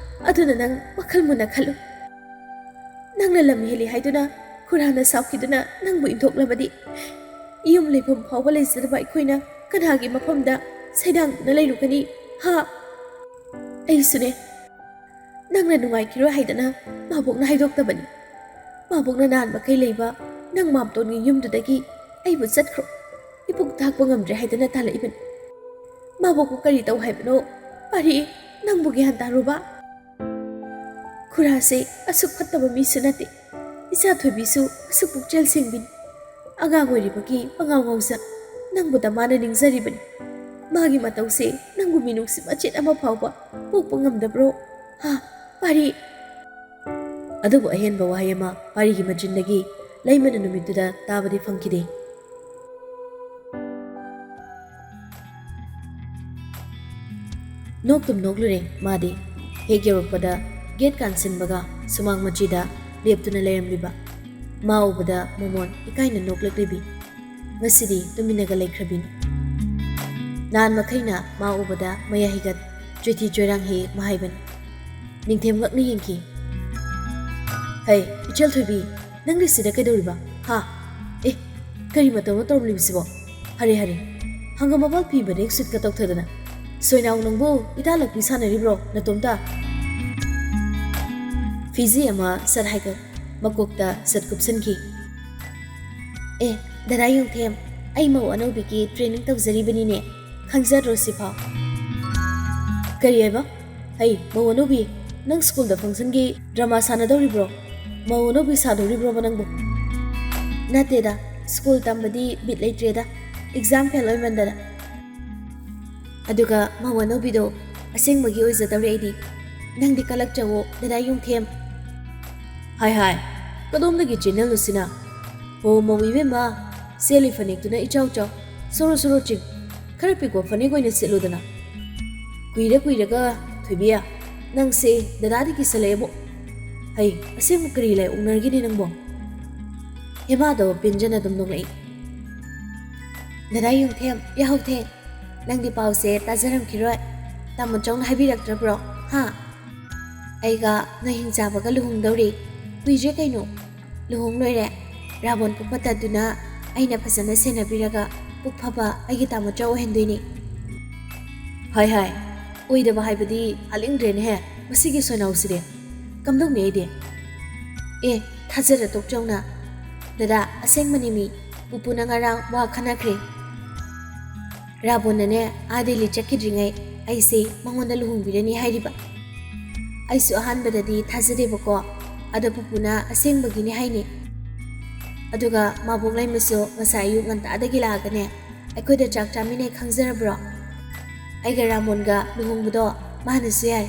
ꯑꯗꯨꯅ ꯅꯪ ꯋꯥꯈꯜ ꯃꯨꯟꯅ ꯈꯜꯂꯨ꯫ ꯅꯪꯅ ꯂꯝ ꯍꯦꯜꯂꯤ ꯍꯥꯏꯗꯨꯅ ꯈꯨꯔꯥꯅ ꯁꯥꯎꯈꯤꯗꯨꯅ ꯅꯪꯕꯨ ꯏꯟꯊꯣꯛꯂꯕꯗꯤ, ꯌꯨꯝ ꯂꯩꯐꯝ ꯐꯥꯎꯕ ꯂꯩꯖꯗꯕ ꯑꯩꯈꯣꯏꯅ ꯀꯅꯥꯒꯤ ꯃꯐꯝꯗ ꯁꯩꯗꯥꯡꯗꯨꯅ ꯂꯩꯔꯨꯒꯅꯤ? ꯍꯥ?" "ꯑꯩꯁꯨꯅꯦ꯫ ꯅꯪꯅ ꯅꯨꯡꯉꯥꯏꯈꯤꯔꯣꯏ ꯍꯥꯏꯗꯅ ꯃꯥꯕꯣꯛꯅ ꯍꯥꯏꯗꯣꯛꯇꯕꯅꯤ꯫ ꯃꯥꯕꯣꯛꯅ ꯅꯍꯥꯟ ꯃꯈꯩ ꯂꯩꯕ ꯅꯪ ꯃꯥꯝꯇꯣꯟꯒꯤ ꯌꯨꯝꯗꯨꯗꯒꯤ ꯑꯩꯕꯨ ꯆꯠꯈ꯭ꯔꯣ, ꯏꯄꯨꯛ ꯊꯥꯛꯄ ꯉꯝꯗ꯭ꯔꯦ ꯍꯥꯏꯗꯅ ꯇꯥꯜꯂꯛꯏꯕꯅꯤ꯫ ꯃꯥꯕꯣꯛꯄꯨ ꯀꯔꯤ ꯇꯧ ꯍꯥꯏꯕꯅꯣ? ꯄꯥꯔꯤ, ꯅꯪꯕꯨ ꯒ꯭ꯌꯥꯟ ꯇꯥꯔꯨꯕ? ꯈꯨꯔꯥꯁꯦ ꯑꯁꯨꯛ ꯐꯠꯇꯕ ꯃꯤꯁꯨ ꯅꯠꯇꯦ꯫ ꯏꯆꯥ ꯊꯣꯏꯕꯤꯁꯨ ꯑꯁꯨꯛ ꯄꯨꯛꯆꯦꯜ ꯁꯦꯡꯕꯤꯅꯤ꯫ ꯑꯉꯥꯡ ꯑꯣꯏꯔꯤꯕꯒꯤ ꯄꯉꯥꯎ ꯉꯥꯎꯖ, ꯅꯪꯕꯨꯗ ꯃꯥꯅ ꯅꯤꯡꯖꯔꯤꯕꯅꯤ꯫ ꯃꯥꯒꯤ ꯃꯇꯧꯁꯦ ꯅꯪꯕꯨ ꯃꯤꯅꯨꯡꯁꯤ ꯃꯆꯦꯠ ꯑꯃ ꯐꯥꯎꯕ ꯄꯣꯛꯄ ꯉꯝꯗꯕ꯭ꯔꯣ? ꯍꯥ, ꯄꯥꯔꯤ?" ꯑꯗꯨꯕꯨ ꯑꯍꯦꯟꯕ ꯋꯥꯍꯩ ꯑꯃ ꯄꯥꯔꯤꯒꯤ ꯃꯆꯤꯟꯗꯒꯤ ꯂꯩꯃꯅ ꯅꯨꯃꯤꯠꯇꯨꯗ ꯇꯥꯕꯗꯤ ꯐꯪꯈꯤꯗꯦ꯫ ꯅꯣꯛꯇꯨꯝ ꯅꯣꯛꯂꯨꯔꯦ ꯃꯥꯗꯤ꯫ ꯍꯦꯛ ꯌꯧꯔꯛꯄꯗ ꯒꯦꯠ ꯀꯥꯟꯁꯤꯟꯕꯒ ꯁꯨꯃꯥꯡ ꯃꯆꯤꯗ ꯂꯦꯞꯇꯨꯅ ꯂꯩꯔꯝꯂꯤꯕ ꯃꯥ ꯎꯕꯗ ꯃꯣꯃꯣꯟ ꯏꯀꯥꯏꯅ ꯅꯣꯛꯂꯛꯂꯤꯕꯤ꯫ ꯉꯁꯤꯗꯤ ꯇꯨꯃꯤꯟꯅꯒ ꯂꯩꯈ꯭ꯔꯕꯤꯅꯤ꯫ ꯅꯍꯥꯟ ꯃꯈꯩꯅ ꯃꯥ ꯎꯕꯗ ꯃꯌꯥ ꯍꯤꯒꯠ ꯆꯣꯏꯊꯤ ꯆꯣꯏꯔꯥꯡ ꯍꯦꯛ ꯃꯍꯥꯏꯕꯅꯤ꯫ ꯅꯤꯡꯊꯦꯝ ꯉꯛꯅ ꯌꯦꯡꯈꯤ꯫ "ꯍꯩ, ꯏꯆꯦꯜ ꯊꯣꯏꯕꯤ, ꯅꯪꯗꯤ ꯁꯤꯗ ꯀꯩꯗꯧꯔꯤꯕ? ꯍꯥ? ꯑꯦ, ꯀꯔꯤ ꯃꯇꯧꯅꯣ ꯇꯧꯔꯝꯂꯤꯕꯁꯤꯕꯣ? ꯍꯔꯦ, ꯍꯔꯦ, ꯍꯪꯒꯥꯝ ꯃꯄꯥꯜ ꯐꯤ ꯃꯔꯦꯛ ꯁꯨꯠꯀ ꯇꯧꯊꯗꯅ꯫ ꯁꯣꯏꯅꯥꯎ ꯅꯪꯕꯨ ꯏꯇꯥ ꯂꯛꯄꯤ ꯁꯥꯟꯅꯔꯤꯕ꯭ꯔꯣ ꯅꯇꯣꯝꯇ?" ꯐꯤꯖꯤ ꯑꯃ ꯁꯠ ꯍꯥꯏꯒꯠ ꯃꯀꯣꯛꯇ ꯁꯠ ꯀꯨꯞꯁꯟꯈꯤ꯫ "ꯑꯦ, ꯗꯗꯥ ꯌꯣꯡꯊꯦꯝ, ꯑꯩ ꯃꯧ ꯑꯅꯧꯕꯤꯒꯤ training ꯇꯧꯖꯔꯤꯕꯅꯤꯅꯦ꯫ ꯈꯪꯖꯗ꯭ꯔꯣ ꯁꯤꯐꯥꯎ?" "ꯀꯔꯤ ꯍꯥꯏꯕ? ꯍꯩ, ꯃꯧ ꯑꯅꯧꯕꯤ, ꯅꯪ ꯁ꯭ꯀꯨꯜꯗ functionꯒꯤ drama ꯁꯥꯟꯅꯗꯧꯔꯤꯕ꯭ꯔꯣ? ꯃꯧ ꯑꯅꯧꯕꯤ ꯁꯥꯗꯧꯔꯤꯕ꯭ꯔꯣꯕ ꯅꯪꯕꯨ?" "ꯅꯠꯇꯦꯗ, ꯁ꯭ꯀꯨꯜ ꯇꯝꯕꯗꯤ ꯕꯤꯠ ꯂꯩꯇ꯭ꯔꯦꯗ, ꯑꯦꯛꯖꯥꯝ ꯐꯦꯜ ꯑꯣꯏꯃꯟꯗꯅ꯫ ꯑꯗꯨꯒ ꯃꯧ ꯑꯅꯧꯕꯤꯗꯣ ꯑꯁꯦꯡꯕꯒꯤ ꯑꯣꯏꯖꯗꯧꯔꯦ ꯑꯩꯗꯤ꯫ ꯅꯪꯗꯤ ꯀꯂꯛꯆꯧꯋꯣ ꯗꯗꯥ ꯌꯨꯝꯊꯦꯝ꯫ ꯍꯥꯏ ꯍꯥꯏ, ꯀꯗꯣꯝꯗꯒꯤ ꯆꯦꯟꯅꯜꯅꯣ ꯁꯤꯅ? ꯍꯣ ꯃꯧ ꯏꯕꯦꯝꯃ, ꯁꯦꯠꯂꯤ ꯐꯅꯦꯛꯇꯨꯅ ꯏꯆꯥꯎ ꯆꯥꯎ, ꯁꯣꯔꯣ ꯁꯣꯔꯣ ꯆꯤꯡ꯫ ꯈꯔ ꯄꯤꯛꯄ ꯐꯅꯦꯛ ꯑꯣꯏꯅ ꯁꯦꯠꯂꯨꯗꯅ꯫ ꯀꯨꯏꯔ ꯀꯨꯏꯔꯒ ꯊꯣꯏꯕꯤ, ꯅꯪꯁꯦ ꯗꯗꯥꯗꯤ ꯀꯤꯁꯜꯂꯛꯑꯦꯕꯣ꯫ ꯍꯩ, ꯑꯁꯦꯡꯕ ꯀꯔꯤ ꯂꯥꯏ ꯑꯣꯛꯅꯔꯒꯦꯅꯦ ꯅꯪꯕꯣ? ꯍꯦꯃꯥꯗꯣ ꯄꯦꯟꯖꯅ ꯑꯗꯨꯝ ꯅꯣꯛꯂꯛꯏ꯫ ꯗꯗꯥ ꯌꯨꯝꯊꯦꯝ, ꯌꯥꯍꯧꯊꯦꯡ꯫ ꯅꯪꯗꯤ ꯄꯥꯎꯁꯦ ꯇꯥꯖꯔꯝꯈꯤꯔꯣꯏ꯫ ꯇꯥꯃꯣ ꯆꯧꯅ ꯍꯥꯏꯕꯤꯔꯛꯇ꯭ꯔꯕ꯭ꯔꯣ? ꯍꯥ? ꯑꯩꯒ ꯅꯣꯏ ꯍꯤꯡꯆꯥꯕꯒ ꯂꯨꯍꯣꯡꯗꯧꯔꯤ꯫ ꯀꯨꯏꯗ꯭ꯔꯦ ꯀꯩꯅꯣ꯫ ꯂꯨꯍꯣꯡ ꯂꯣꯏꯔꯦ꯫ ꯔꯥꯕꯣꯟ ꯄꯨꯛ ꯐꯠꯇꯗꯨꯅ ꯑꯩꯅ ꯐꯖꯅ ꯁꯦꯟꯅꯕꯤꯔꯒ ꯄꯨꯛ ꯐꯕ ꯑꯩꯒꯤ ꯇꯥꯃꯣꯆꯧ ꯑꯣꯏꯍꯟꯗꯣꯏꯅꯤ꯫ ꯍꯥꯏ ꯍꯥꯏ, ꯑꯣꯏꯗꯕ ꯍꯥꯏꯕꯗꯤ ꯍꯥꯂꯤꯡꯗ꯭ꯔꯦꯅꯦꯍꯦ ꯃꯁꯤꯒꯤ ꯁꯣꯏꯅꯥꯎꯁꯤꯗꯤ꯫ ꯀꯝꯗꯧꯅꯤ ꯑꯩꯗꯤ? ꯑꯦ, ꯊꯥꯖꯔ ꯇꯣꯛꯆꯧꯅ꯫ ꯗꯗꯥ, ꯑꯁꯦꯡꯕꯅꯤ ꯃꯤ, ꯄꯨꯄꯨꯅ ꯉꯔꯥꯡ ꯋꯥ ꯈꯟꯅꯈ꯭ꯔꯦ꯫ ꯔꯥꯕꯣꯟꯅꯅꯦ ꯑꯥ ꯗꯦꯜꯂꯤ ꯆꯠꯈꯤꯗ꯭ꯔꯤꯉꯩ ꯑꯩꯁꯦ ꯃꯉꯣꯟꯗ ꯂꯨꯍꯣꯡꯕꯤꯔꯅꯤ ꯍꯥꯏꯔꯤꯕ꯫ ꯑꯩꯁꯨ ꯑꯍꯥꯟꯕꯗꯗꯤ ꯊꯥꯖꯗꯦꯕꯀꯣ, ꯑꯗꯣ ꯄꯨꯄꯨꯅ ꯑꯁꯦꯡꯕꯒꯤꯅꯤ ꯍꯥꯏꯅꯦ꯫ ꯑꯗꯨꯒ ꯃꯥꯕꯣꯛ ꯂꯩꯃꯁꯨ ꯉꯁꯥꯏ ꯑꯌꯨꯛ ꯉꯟꯇꯥꯗꯒꯤ ꯂꯥꯛꯑꯒꯅꯦ ꯑꯩꯈꯣꯏꯗ ꯆꯥꯛ ꯆꯥꯃꯤꯟꯅꯩ ꯈꯪꯖꯔꯕ꯭ꯔꯣ? ꯑꯩꯒ ꯔꯥꯃꯣꯟꯒ ꯂꯨꯍꯣꯡꯕꯗꯣ ꯃꯥꯅꯁꯨ ꯌꯥꯏ꯫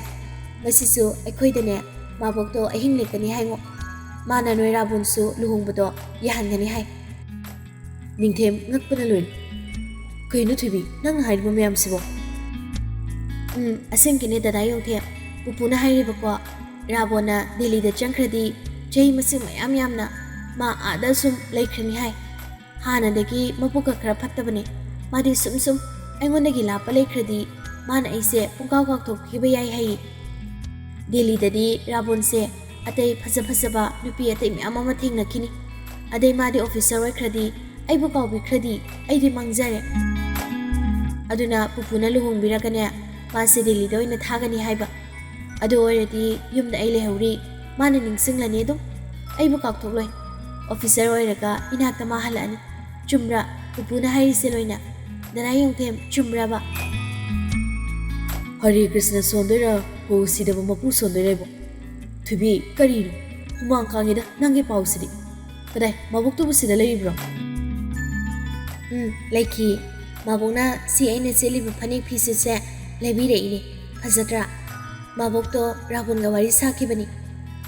ꯉꯁꯤꯁꯨ ꯑꯩꯈꯣꯏꯗꯅꯦ ꯃꯥꯕꯣꯛꯇꯣ ꯑꯍꯤꯡ ꯂꯦꯛꯀꯅꯤ ꯍꯥꯏꯉꯣ꯫ ꯃꯥꯅ ꯅꯣꯏ ꯔꯥꯕꯣꯟꯁꯨ ꯂꯨꯍꯣꯡꯕꯗꯣ ꯌꯥꯍꯟꯒꯅꯤ ꯍꯥꯏ꯫ ꯅꯤꯡꯊꯦꯝ ꯉꯛꯄꯅ ꯂꯣꯏꯔꯦ꯫ ꯀꯩꯅꯣ ꯊꯣꯏꯕꯤ, ꯅꯪꯅ ꯍꯥꯏꯔꯤꯕ ꯃꯌꯥꯝꯁꯤꯕꯣ? ꯎꯝ, ꯑꯁꯦꯡꯀꯤꯅꯦ ꯗꯗꯥ ꯌꯣꯡꯊꯦꯝ꯫ ꯄꯨꯄꯨꯅ ꯍꯥꯏꯔꯤꯕꯀꯣ, ꯔꯥꯕꯣꯟꯅ ꯗꯦꯜꯂꯤꯗ ꯆꯪꯈ꯭ꯔꯗꯤ ꯆꯍꯤ ꯃꯁꯤꯡ ꯃꯌꯥꯝ ꯌꯥꯝꯅ ꯃꯥ ꯑꯥꯗ ꯁꯨꯝ ꯂꯩꯈ꯭ꯔꯅꯤ ꯍꯥꯏ꯫ ꯍꯥꯟꯅꯗꯒꯤ ꯃꯕꯨꯛꯀ ꯈꯔ ꯐꯠꯇꯕꯅꯦ꯫ ꯃꯥꯗꯤ ꯁꯨꯝ ꯁꯨꯝ ꯑꯩꯉꯣꯟꯗꯒꯤ ꯂꯥꯞꯄ ꯂꯩꯈ꯭ꯔꯗꯤ ꯃꯥꯅ ꯑꯩꯁꯦ ꯄꯨꯡꯀꯥꯎ ꯀꯥꯎꯊꯣꯛꯈꯤꯕ ꯌꯥꯏ ꯍꯥꯏꯌꯦ꯫ ꯗꯦꯜꯂꯤꯗꯗꯤ ꯔꯥꯕꯣꯟꯁꯦ ꯑꯇꯩ ꯐꯖ ꯐꯖꯕ ꯅꯨꯄꯤ ꯑꯇꯩ ꯃꯌꯥꯝ ꯑꯃ ꯊꯦꯡꯅꯈꯤꯅꯤ꯫ ꯑꯗꯩ ꯃꯥꯗꯤ ꯑꯣꯐꯤꯁꯔ ꯑꯣꯏꯈ꯭ꯔꯗꯤ ꯑꯩꯕꯨ ꯀꯥꯎꯕꯤꯈ꯭ꯔꯗꯤ ꯑꯩꯗꯤ ꯃꯥꯡꯖꯔꯦ꯫ ꯑꯗꯨꯅ ꯄꯨꯄꯨꯅ ꯂꯨꯍꯣꯡꯕꯤꯔꯒꯅꯦ ꯃꯥꯁꯦ ꯗꯦꯜꯂꯤꯗ ꯑꯣꯏꯅ ꯊꯥꯒꯅꯤ ꯍꯥꯏꯕ꯫ ꯑꯗꯨ ꯑꯣꯏꯔꯗꯤ ꯌꯨꯝꯗ ꯑꯩ ꯂꯩꯍꯧꯔꯤ, ꯃꯥꯅ ꯅꯤꯡꯁꯤꯡꯂꯅꯤ ꯑꯗꯨꯝ꯫ ꯑꯩꯕꯨ ꯀꯥꯎꯊꯣꯛꯂꯣꯏ꯫ ꯑꯣꯐꯤꯁꯔ ꯑꯣꯏꯔꯒ ꯏꯅꯥꯛꯇ ꯃꯥ ꯍꯜꯂꯛꯑꯅꯤ꯫ ꯆꯨꯝꯕ꯭ꯔꯥ? ꯄꯨꯄꯨꯅ ꯍꯥꯏꯔꯤꯁꯦ ꯂꯣꯏꯅ꯫ ꯗꯗꯥ ꯌꯣꯡꯊꯦꯝ, ꯆꯨꯝꯕ꯭ꯔꯕ? ꯍꯔꯦ ꯀ꯭ꯔꯤꯁꯅ ꯁꯣꯟꯗꯣꯏꯔꯥ? ꯍꯣ ꯁꯤꯗꯕ ꯃꯄꯨ ꯁꯣꯟꯗꯣꯏꯔꯥ ꯏꯕꯣ? ꯊꯣꯏꯕꯤ, ꯀꯔꯤꯅꯣ? ꯍꯨꯃꯥꯡ ꯀꯥꯡꯉꯤꯗ ꯅꯪꯒꯤ ꯄꯥꯎꯁꯤꯗꯤ꯫ ꯀꯗꯥꯏ, ꯃꯕꯨꯛꯇꯨꯕꯨ ꯁꯤꯗ ꯂꯩꯔꯤꯕ꯭ꯔꯣ? ꯎꯝ, ꯂꯩꯈꯤ꯫ ꯃꯥꯕꯣꯛꯅ ꯁꯤ ꯑꯩꯅ ꯁꯦꯠꯂꯤꯕ ꯐꯅꯦꯛ ꯐꯤꯁꯤꯁꯦ ꯂꯩꯕꯤꯔꯛꯏꯅꯦ꯫ ꯐꯖꯗ꯭ꯔꯥ? ꯃꯥꯕꯣꯛꯇꯣ ꯔꯥꯍꯨꯜꯒ ꯋꯥꯔꯤ ꯁꯥꯈꯤꯕꯅꯤ꯫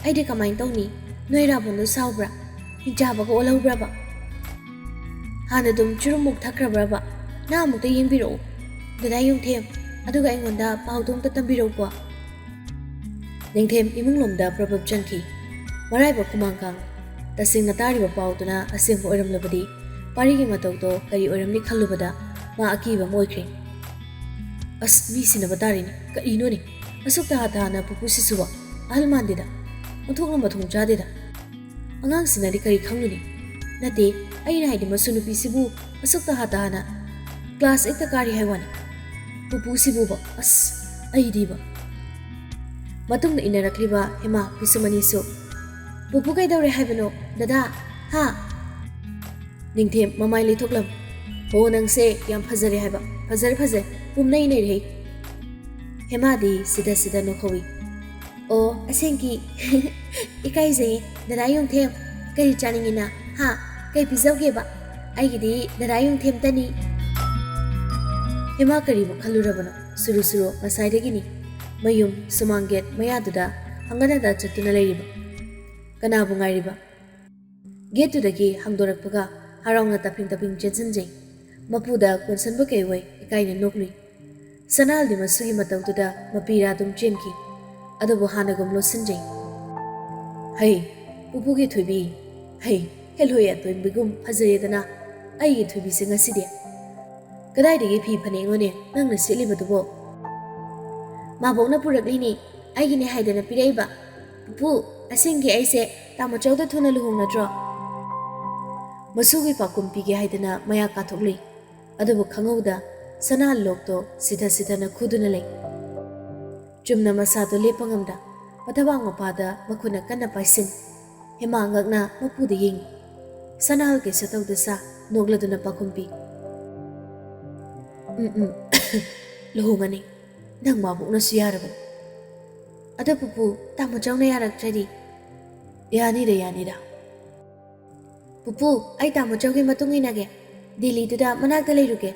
ꯑꯩꯗꯤ ꯀꯃꯥꯏꯅ ꯇꯧꯅꯤ? ꯅꯣꯏ ꯔꯥꯍꯨꯜꯗꯣ ꯁꯥꯎꯕ꯭ꯔꯥ? ꯍꯤꯡꯆꯥꯕꯒ ꯑꯣꯜꯍꯧꯕ꯭ꯔꯕ? ꯍꯥꯟꯅ ꯑꯗꯨꯝ ꯆꯨꯔꯨꯝꯃꯨꯛ ꯊꯛꯈ꯭ꯔꯕ꯭ꯔꯕ? ꯅꯪ ꯑꯃꯨꯛꯇ ꯌꯦꯡꯕꯤꯔꯛꯎ꯫ ꯗꯗꯥ ꯌꯨꯝꯊꯦꯝ, ꯑꯗꯨꯒ ꯑꯩꯉꯣꯟꯗ ꯄꯥꯎꯗꯣ ꯑꯝꯇ ꯇꯝꯕꯤꯔꯛꯎꯀꯣ꯫ ꯅꯤꯡꯊꯦꯝ ꯏꯃꯨꯡꯂꯣꯝꯗ ꯄ꯭ꯔꯕꯞ ꯆꯪꯈꯤ꯫ ꯃꯔꯥꯏꯕꯛ ꯈꯨꯃꯥꯡ ꯀꯥꯡ꯫ ꯇꯁꯦꯡꯅ ꯇꯥꯔꯤꯕ ꯄꯥꯎꯗꯨꯅ ꯑꯁꯦꯡꯕ ꯑꯣꯏꯔꯝꯂꯕꯗꯤ ꯄꯥꯔꯤꯒꯤ ꯃꯇꯧꯗꯣ ꯀꯔꯤ ꯑꯣꯏꯔꯝꯅꯤ ꯈꯜꯂꯨꯕꯗ ꯃꯥ ꯑꯀꯤꯕ ꯑꯃ ꯑꯣꯏꯈ꯭ꯔꯦ꯫ ꯑꯁ, ꯃꯤ ꯁꯤꯟꯅꯕ ꯇꯥꯔꯦꯅꯦ꯫ ꯀꯔꯤꯅꯣꯅꯦ? ꯑꯁꯨꯛ ꯇꯍꯥ ꯇꯍꯥꯅ ꯄꯨꯄꯨ ꯁꯤꯁꯨꯕ꯫ ꯑꯍꯜ ꯃꯥꯟꯗꯦꯗ꯫ ꯑꯣꯟꯊꯣꯛꯅ ꯃꯊꯣꯡ ꯆꯥꯗꯦꯗ꯫ ꯑꯉꯥꯡꯁꯤꯅꯗꯤ ꯀꯔꯤ ꯈꯪꯂꯨꯅꯤ? ꯅꯠꯇꯦ, ꯑꯩꯅ ꯍꯥꯏꯗꯤ ꯃꯁꯨ ꯅꯨꯄꯤꯁꯤꯕꯨ ꯑꯁꯨꯛ ꯇꯍꯥ ꯇꯍꯥꯅ class eight ꯇ ꯀꯥꯔꯤ ꯍꯥꯏ ꯋꯥꯅꯤ꯫ ꯄꯨꯄꯨꯁꯤꯕꯨꯕ, ꯑꯁ, ꯑꯩꯗꯤꯕ꯫ ꯃꯇꯨꯡꯗ ꯏꯟꯅꯔꯛꯂꯤꯕ ꯍꯦꯃꯥ ꯄꯤꯁꯨꯝ ꯑꯅꯤꯁꯨ, "ꯄꯨꯄꯨ ꯀꯩꯗꯧꯔꯦ ꯍꯥꯏꯕꯅꯣ, ꯗꯗꯥ? ꯍꯥ?" ꯅꯤꯡꯊꯦꯝ ꯃꯃꯥꯏ ꯂꯩꯊꯣꯛꯂꯝ꯫ "ꯍꯣ, ꯅꯪꯁꯦ ꯌꯥꯝ ꯐꯖꯔꯦ ꯍꯥꯏꯕ꯫ ꯐꯖꯔꯦ, ꯐꯖꯔꯦ꯫ ꯄꯨꯝꯅꯩ ꯅꯩꯔꯦꯍꯦ꯫" ꯍꯦꯃꯥꯗꯤ ꯁꯤꯗ ꯁꯤꯗ ꯅꯣꯛꯍꯧꯏ꯫ "ꯑꯣ, ꯑꯁꯦꯡꯀꯤ? ꯏꯀꯥꯏꯖꯩꯌꯦ꯫ ꯗꯗꯥ ꯌꯨꯝꯊꯦꯝ, ꯀꯔꯤ ꯆꯥꯅꯤꯡꯉꯤꯅ? ꯍꯥ? ꯀꯩ ꯄꯤꯖꯧꯒꯦꯕ? ꯑꯩꯒꯤꯗꯤ ꯗꯗꯥ ꯌꯨꯝꯊꯦꯝꯇꯅꯤ꯫" ꯍꯦꯃꯥ ꯀꯔꯤꯕꯨ ꯈꯜꯂꯨꯔꯕꯅꯣ? ꯁꯨꯔꯨ ꯁꯨꯔꯨ ꯉꯁꯥꯏꯗꯒꯤꯅꯤ ꯃꯌꯨꯝ ꯁꯨꯃꯥꯡ gate ꯃꯌꯥꯗꯨꯗ ꯍꯪꯒꯠ ꯍꯟꯗ ꯆꯠꯇꯨꯅ ꯂꯩꯔꯤꯕ꯫ ꯀꯅꯥꯕꯨ ꯉꯥꯏꯔꯤꯕ? Gate ꯇꯨꯗꯒꯤ ꯍꯥꯡꯗꯣꯔꯛꯄꯒ ꯍꯔꯥꯎꯅ ꯇꯞꯐꯤꯡ ꯇꯞꯐꯤꯡ ꯆꯦꯟꯁꯤꯟꯖꯩ꯫ ꯃꯄꯨꯗ ꯀꯣꯟꯁꯟꯕ ꯀꯩ ꯑꯣꯏ ꯏꯀꯥꯏꯅ ꯅꯣꯛꯂꯨꯏ꯫ ꯁꯅꯥꯜꯗꯤ ꯃꯁꯨꯒꯤ ꯃꯇꯧꯗꯨꯗ ꯃꯄꯤꯔꯥ ꯑꯗꯨꯝ ꯆꯦꯟꯈꯤ, ꯑꯗꯨꯕꯨ ꯍꯥꯟꯅꯒꯨꯝ ꯂꯣꯠꯁꯤꯟꯖꯩ꯫ "ꯍꯩ, ꯄꯨꯄꯨꯒꯤ ꯊꯣꯏꯕꯤ, ꯍꯩ, ꯍꯦꯂꯣꯏ ꯑꯇꯣꯏꯕꯤꯒꯨꯝ ꯐꯖꯔꯦꯗꯅ ꯑꯩꯒꯤ ꯊꯣꯏꯕꯤꯁꯦ ꯉꯁꯤꯗꯤ꯫ ꯀꯗꯥꯏꯗꯒꯤ ꯐꯤ ꯐꯅꯦꯛꯅꯣꯅꯦ ꯅꯪꯅ ꯁꯦꯠꯂꯤꯕꯗꯨꯕꯣ?" "ꯃꯥꯕꯣꯛꯅ ꯄꯨꯔꯛꯂꯤꯅꯤ, ꯑꯩꯒꯤꯅꯦ ꯍꯥꯏꯗꯅ ꯄꯤꯔꯛꯏꯕ꯫ ꯄꯨꯄꯨ, ꯑꯁꯦꯡꯒꯤ ꯑꯩꯁꯦ ꯇꯥꯃꯣꯆꯧꯗ ꯊꯨꯅ ꯂꯨꯍꯣꯡꯅꯗ꯭ꯔꯣ?" ꯃꯁꯨꯒꯤ ꯄꯥꯎꯈꯨꯝ ꯄꯤꯒꯦ ꯍꯥꯏꯗꯅ ꯃꯌꯥ ꯀꯥꯊꯣꯛꯂꯨꯏ꯫ ꯑꯗꯨꯕꯨ ꯈꯪꯍꯧꯗ ꯁꯅꯥ ꯂꯣꯛꯇꯣ ꯁꯤꯊ ꯁꯤꯊꯅ ꯈꯨꯗꯨꯅ ꯂꯩ꯫ ꯆꯨꯝꯅ ꯃꯁꯥꯗꯣ ꯂꯦꯞꯄ ꯉꯝꯗ ꯃꯊꯕꯥꯛ ꯃꯄꯥꯗ ꯃꯈꯨꯠꯅ ꯀꯟꯅ ꯄꯥꯏꯁꯤꯟ꯫ ꯍꯦꯃꯥ ꯉꯛꯅ ꯃꯄꯨꯗ ꯌꯦꯡꯉꯤ꯫ ꯁꯅꯥꯜ ꯀꯩꯁꯨ ꯇꯧꯗ ꯁꯥ ꯅꯣꯛꯂꯗꯨꯅ ꯄꯥꯎꯈꯨꯝ ꯄꯤ꯫ "ꯎꯝ, ꯎꯝ, ꯂꯨꯍꯣꯡꯉꯅꯤ꯫ ꯅꯪ ꯃꯥꯕꯣꯛꯅꯁꯨ ꯌꯥꯔꯕꯅꯤ꯫" "ꯑꯗꯣ ꯄꯨꯄꯨ, ꯇꯥꯃꯣꯆꯧꯅ ꯌꯥꯔꯛꯇ꯭ꯔꯗꯤ?" "ꯌꯥꯅꯤꯗ, ꯌꯥꯅꯤꯗ꯫" "ꯄꯨꯄꯨ, ꯑꯩ ꯇꯥꯃꯣꯆꯧꯒꯤ ꯃꯇꯨꯡ ꯏꯟꯅꯒꯦ꯫ ꯗꯦꯜꯂꯤꯗꯨꯗ ꯃꯅꯥꯛꯇ ꯂꯩꯔꯨꯒꯦ꯫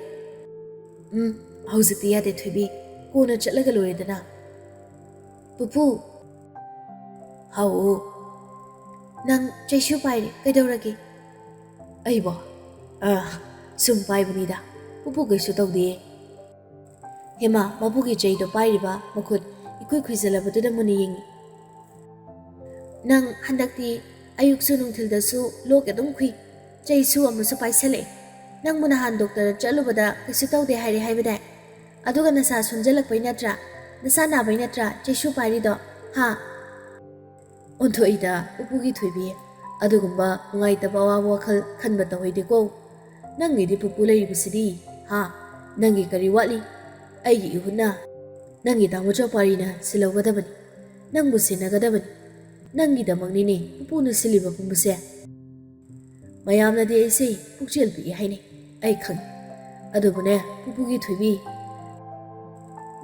ꯎꯝ, ꯍꯧꯖꯤꯛꯇꯤ ꯌꯥꯗꯦ ꯊꯣꯏꯕꯤ, ꯀꯣꯟꯅ ꯆꯠꯂꯒ ꯂꯣꯏꯔꯦꯗꯅ꯫ ꯄꯨꯄꯨ꯫ ꯍꯥꯎ꯫ ꯅꯪ ꯆꯩꯁꯨ ꯄꯥꯏꯔꯦ, ꯀꯩꯗꯧꯔꯒꯦ? ꯑꯩꯕꯣ? ꯑ, ꯁꯨꯝ ꯄꯥꯏꯕꯅꯤꯗ, ꯄꯨꯄꯨ ꯀꯩꯁꯨ ꯇꯧꯗꯦ꯫ ꯍꯦꯃꯥ ꯃꯄꯨꯒꯤ ꯆꯩꯗꯣ ꯄꯥꯏꯔꯤꯕ ꯃꯈꯨꯠ ꯏꯈꯨꯏ ꯈꯨꯏꯖꯜꯂꯕꯗꯨꯗ ꯃꯨꯟꯅ ꯌꯦꯡꯉꯤ꯫ ꯅꯪ ꯍꯟꯗꯛꯇꯤ ꯑꯌꯨꯛꯁꯨ ꯅꯨꯡꯊꯤꯜꯗꯁꯨ ꯂꯣꯛ ꯑꯗꯨꯝ ꯈꯨꯏ, ꯆꯩꯁꯨ ꯑꯃꯁꯨ ꯄꯥꯏꯁꯜꯂꯛꯑꯦ꯫ ꯅꯪꯕꯨ ꯅꯍꯥꯟ ꯗꯣꯛꯇꯔ ꯆꯠꯂꯨꯕꯗ ꯀꯩꯁꯨ ꯇꯧꯗꯦ ꯍꯥꯏꯔꯦ ꯍꯥꯏꯕꯗꯥꯏ? ꯑꯗꯨꯒ ꯅꯁꯥ ꯁꯣꯟꯖꯜꯂꯛꯄꯩ ꯅꯠꯇ꯭ꯔꯥ? ꯅꯁꯥ ꯅꯥꯕꯩ ꯅꯠꯇ꯭ꯔꯥ ꯆꯩꯁꯨ ꯄꯥꯏꯔꯤꯗꯣ? ꯍꯥ? ꯑꯣꯟꯊꯣꯛꯏꯗ ꯄꯨꯄꯨꯒꯤ ꯊꯣꯏꯕꯤ, ꯑꯗꯨꯒꯨꯝꯕ ꯅꯨꯡꯉꯥꯏꯇꯕ ꯑꯋꯥꯕ ꯋꯥꯈꯜ ꯈꯟꯕ ꯇꯧꯍꯩꯗꯦꯀꯣ꯫ ꯅꯪꯒꯤꯗꯤ ꯄꯨꯄꯨ ꯂꯩꯔꯤꯕꯁꯤꯗꯤ, ꯍꯥ? ꯅꯪꯒꯤ ꯀꯔꯤ ꯋꯥꯠꯂꯤ? ꯑꯩꯒꯤ ꯏꯍꯨꯠꯅ ꯅꯪꯒꯤ ꯇꯥꯃꯣ ꯆꯧꯄꯥꯔꯤꯅ ꯁꯤꯜꯍꯧꯒꯗꯕꯅꯤ, ꯅꯪꯕꯨ ꯁꯦꯟꯅꯒꯗꯕꯅꯤ꯫ ꯅꯪꯒꯤꯗꯃꯛꯅꯤꯅꯦ ꯄꯨꯄꯨꯅ ꯁꯤꯜꯂꯤꯕ ꯄꯨꯝꯕꯁꯦ꯫ ꯃꯌꯥꯝꯅꯗꯤ ꯑꯩꯁꯦ ꯄꯨꯛꯆꯦꯜ ꯄꯤꯛꯏ ꯍꯥꯏꯅꯩ, ꯑꯩ ꯈꯪꯏ꯫ ꯑꯗꯨꯕꯨꯅꯦ ꯄꯨꯄꯨꯒꯤ ꯊꯣꯏꯕꯤ,